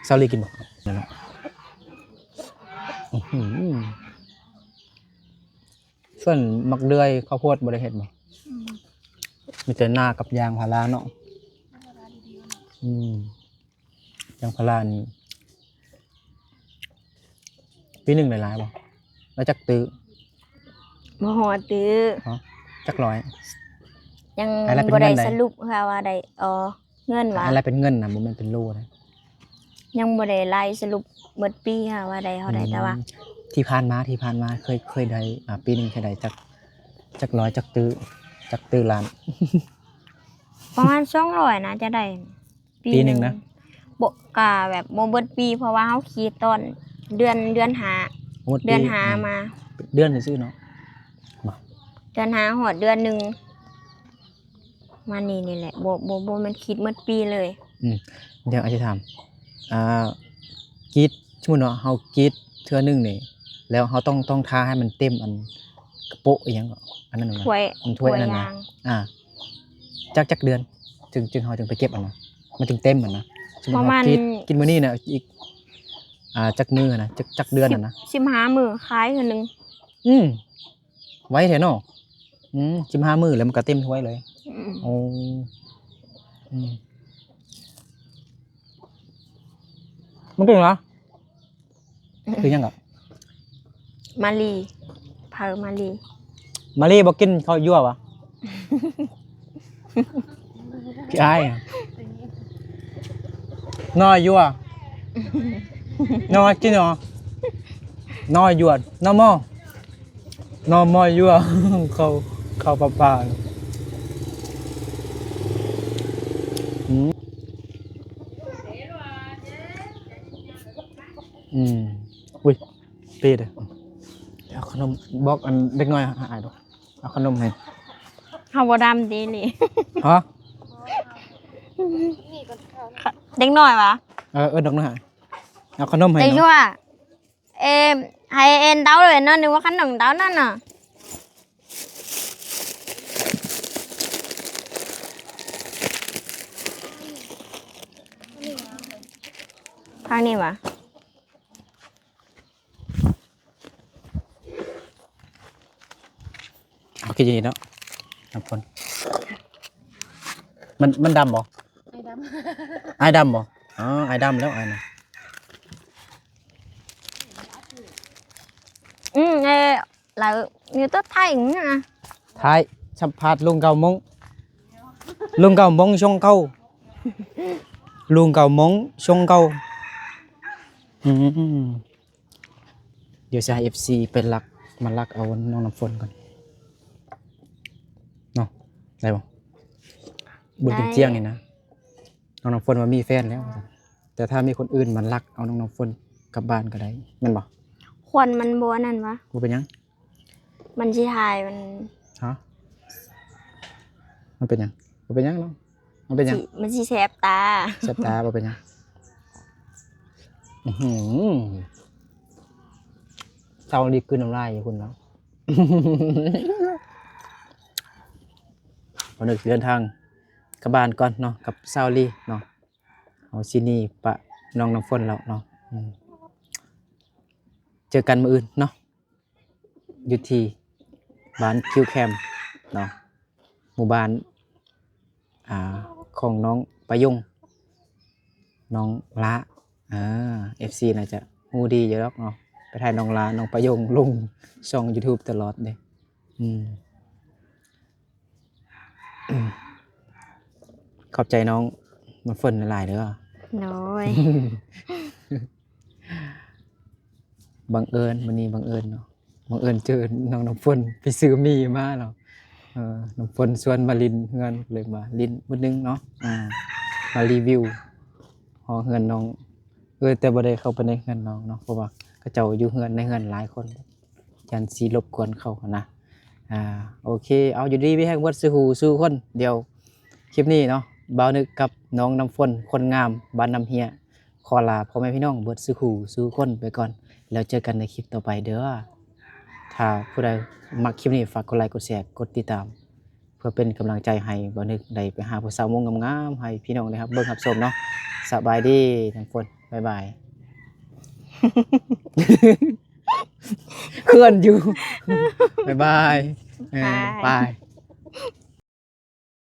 ຊາວລີກິນບໍ່? ນັ້ນແຫຼະ. ອືຫື ສ່ວນໝາກເດືອຍ ເຂົ້າໂພດບໍ່ໄດ້ເຮັດບໍ່? ອືມ ມີແຕ່ນາກັບຢາງພາລາເນາະ. ອືມ ຢາງພາລານີ້ ປີໜຶ່ງໄດ້ຫຼາຍບໍ່? ລາຍຈັກຕື້? ບໍ່ຮອດຕື້. ຮະ? ຈັກຮ້ອຍ? ຍັງບໍ່ໄດ້ສະຫຼຸບເທື່ອວ່າໄດ້ ອໍ ເງິນຫວາ? ລາຍເປັນເງິນນະ ບໍ່ແມ່ນເປັນໂລນະ. ຍັງບໍ່ໄດ້ລາຍສະຫຼຸບໝົດປີເທື່ອວ່າໄດ້ເທົ່າໃດ. ອືມ ແຕ່ວ່າທີ່ຜ່ານມາ ທີ່ຜ່ານມາເຄີຍ ເຄີຍໄດ້ ອ່າ ປີໜຶ່ງເຄີຍໄດ້ຈັກ ຈັກຮ້ອຍ ຈັກຕື້ ຈັກຕື້ລ້ານ? ປະມານສອງຮ້ອຍໜ້າຈະໄດ້. ປີໜຶ່ງນະ? ບໍ່ ກະແບບບໍ່ເບິດປີ ເພາະວ່າເຮົາຂີດຕອນເດືອນ ເດືອນຫ້າ ເດືອນຫ້າມາ ເດືອນຊື່ໆເນາະ ເດືອນຫ້າຮອດເດືອນໜຶ່ງ ປະມານນີ້ນີ້ແຫຼະ. ບໍ່ ບໍ່ ບໍ່ແມ່ນຂີດໝົດປີເລີຍ. ອືມ ດຽວອາດຈະຖາມ ອ່າ ກຣີດ ສົມມຸດເນາະ ເຮົາກຣີດເທື່ອໜຶ່ງນີ້ ແລ້ວເຮົາຕ້ອງ ຕ້ອງທາໃຫ້ມັນເຕັມ ອັນກະໂປະອີ່ຫຍັງເກາະ ອັນນັ້ນນະ ຖ້ວຍ ຖ້ວຍອັນນັ້ນນະ ຖ້ວຍຢາງ ອ່າ ຈັກ ຈັກເດືອນຈຶ່ງ ຈຶ່ງ ເຮົາຈຶ່ງໄປເກັບຫັ້ນນະ ມັນຈຶ່ງເຕັມຫັ້ນນະ? ສົມມຸດເຮົາ ປະມານ ກິນ ກິນມື້ນີ້ນະ ອີກ ອ່າ ຈັກມື້ຫັ້ນນະ ຈັກ ຈັກເດືອນຫັ້ນນະ? ສິບ ສິບຫ້າມື້ຂາຍເທື່ອໜຶ່ງ. ອືມ ໄວແທ້ເນາະ. ອືມ ສິບຫ້າມື້ແລ້ວມັນກໍເຕັມຖ້ວຍເລີຍ. ອືມ ໂອ້ ອືມ ມັນເກັ່ງເນາະ. ຄືຫຍັງເກາະ? ມາລີ ເຜົາມາລີ. ມາລີບໍ່ກິນເຂົ້າຍົວຫວາ? ຂີ້ອາຍ ໜໍ່ຍົວ ໜໍ່ກິນເນາະ ໜໍ່ຍົວ ໜໍ່ມໍ ໜໍ່ມໍຍົວ ເຂົ້າ ເຂົ້າປາປາ. ອືມ ອືມ ອຸ້ຍ ເປເດີ ເອົາຂະໜົມ ບອກອັນເດັກນ້ອຍໃຫ້ອ້າຍດູ ເອົາຂະໜົມໃຫ້. ເຮົາບໍ່ດຳຕິນີ້? ຮະ? ເດັກນ້ອຍຫວາ? ເອີ ເອີ ເດັກນ້ອຍ ເອົາຂະໜົມໃຫ້ ເດັກນ້ອຍ. ເອີ ໃຫ້ເອັນເຕົາເລີຍເນາະ ນຶກວ່າຂະໜົມເຕົານັ້ນນະ. ທາງນີ້ຫວາ? ເອົາ ກິນຢູ່ນີ້ເນາະ ນ້ຳຝົນ. ມັນ ມັນດຳບໍ່? ອ້າຍດຳ ອ້າຍດຳບໍ່? ອໍ ອ້າຍດຳແລ້ວ ອ້າຍນະ. ອືມ ເອີ ລາວຢູ່ຕົວໄທນະ. ໄທ ສຳພາດລຸງເກົ້າໂມງ ລຸງເກົ້າໂມງຊ່ອງເກົ້າ ລຸງເກົ້າໂມງຊ່ອງເກົ້າ. ອືມ ດຽວຊິໃຫ້ເອັຟຊີໄປລັກ ມາລັກເອົານ້ອງນ້ຳຝົນກ່ອນເນາະ ໄດ້ບໍ່? ບຸນເປັນຈຽງນີ້ນະ ນ້ອງນ້ຳຝົນວ່າມີແຟນແລ້ວ ແຕ່ຖ້າມີຄົນອື່ນມາລັກເອົານ້ອງນ້ຳຝົນກັບບ້ານກໍໄດ້ ແມ່ນບໍ່? ຄວັນມັນບໍ່ອັນນັ້ນຫວາ? ບໍ່ເປັນຫຍັງ. ມັນຊິຖ່າຍ ມັນ ຮະ? ມັນເປັນຫຍັງ? ບໍ່ເປັນຫຍັງເນາະ. ມັນເປັນຫຍັງ? ຊິ ມັນຊິແສບຕາ. ແສບຕາ ບໍ່ເປັນຫຍັງ. ອືຫື ຊາວລີກລືນນ້ຳລາຍຢູ່ພຸ້ນເນາະ. ບ່າວນຶກຊິເດີນທາງກັບບ້ານກ່ອນເນາະ ກັບຊາວລີເນາະ. ເຮົາຊິໜີປະນ້ອງນ້ຳຝົນແລ້ວເນາະ. ອືມ ເຈີກັນມື້ອື່ນເນາະ ຢູ່ທີ່ບ້ານຄິວແຄມເນາະ ໝູ່ບ້ານ ອ່າ ຂອງນ້ອງປະຍົງ ນ້ອງລະ ເອີ ເອັຟຊີ ໜ້າຈະຮູ້ດີຢູ່ດອກເນາະ ໄປຖ່າຍນ້ອງລະ ນ້ອງປະຍົງລົງຊ່ອງຢູທູບຕະຫຼອດເດ້. ອືມ ຂອບໃຈນ້ອງນ້ຳຝົນຫຼາຍໆເດີ. ໂດຍ. ບັງເອີນ ມື້ນີ້ບັງເອີນເນາະ ບັງເອີນເຈີນ້ອງນ້ຳຝົນ ໄປຊື້ໝີ່ມາເນາະ. ເອີ ນ້ຳຝົນຊວນມາຫຼິ້ນເຮືອນ ເລີຍມາຫຼິ້ນມື້ໜຶ່ງເນາະ. ອ່າ ມາຣີວິວຫໍເຮືອນນ້ອງ ເອີ ແຕ່ບໍ່ໄດ້ເຂົ້າໄປໃນເຮືອນນ້ອງເນາະ ເພາະວ່າເຂົາເຈົ້າຢູ່ເຮືອນ ໃນເຮືອນຫຼາຍຄົນ ຢ້ານຊິລົບກວນເຂົາຫັ້ນນະ. ອ່າ ໂອເຄ ເອົາ ຢູ່ດີມີແຮງເບິດສູ່ຜູ້ສູ່ຄົນ. ດຽວຄລິບນີ້ເນາະ ບ່າວນຶກກັບນ້ອງນ້ຳຝົນ ຄົນງາມບ້ານນ້ຳເຮຍ ຂໍລາພໍ່ແມ່ພີ່ນ້ອງເບິດສູ່ຜູ້ສູ່ຄົນໄປກ່ອນ ແລ້ວເຈີກັນໃນຄລິບຕໍ່ໄປເດີ. ຖ້າຜູ້ໃດມັກຄລິບນີ້ ຝາກກົດໄລ ກົດແຊ ກົດຕິດຕາມ ເພື່ອເປັນກຳລັງໃຈໃຫ້ບ່າວນຶກໄດ້ໄປຫາຜູ້ສາວມົ້ງງາມໆ ໃຫ້ພີ່ນ້ອງໄດ້ຮັບເບິ່ງຮັບຊົມເນາະ. ສະບາຍດີນ້ຳຝົນ ບາຍບາຍ. ເຂິ້ນຢູ່. ບາຍບາຍ. ເອີ ບາຍ. ບາຍ.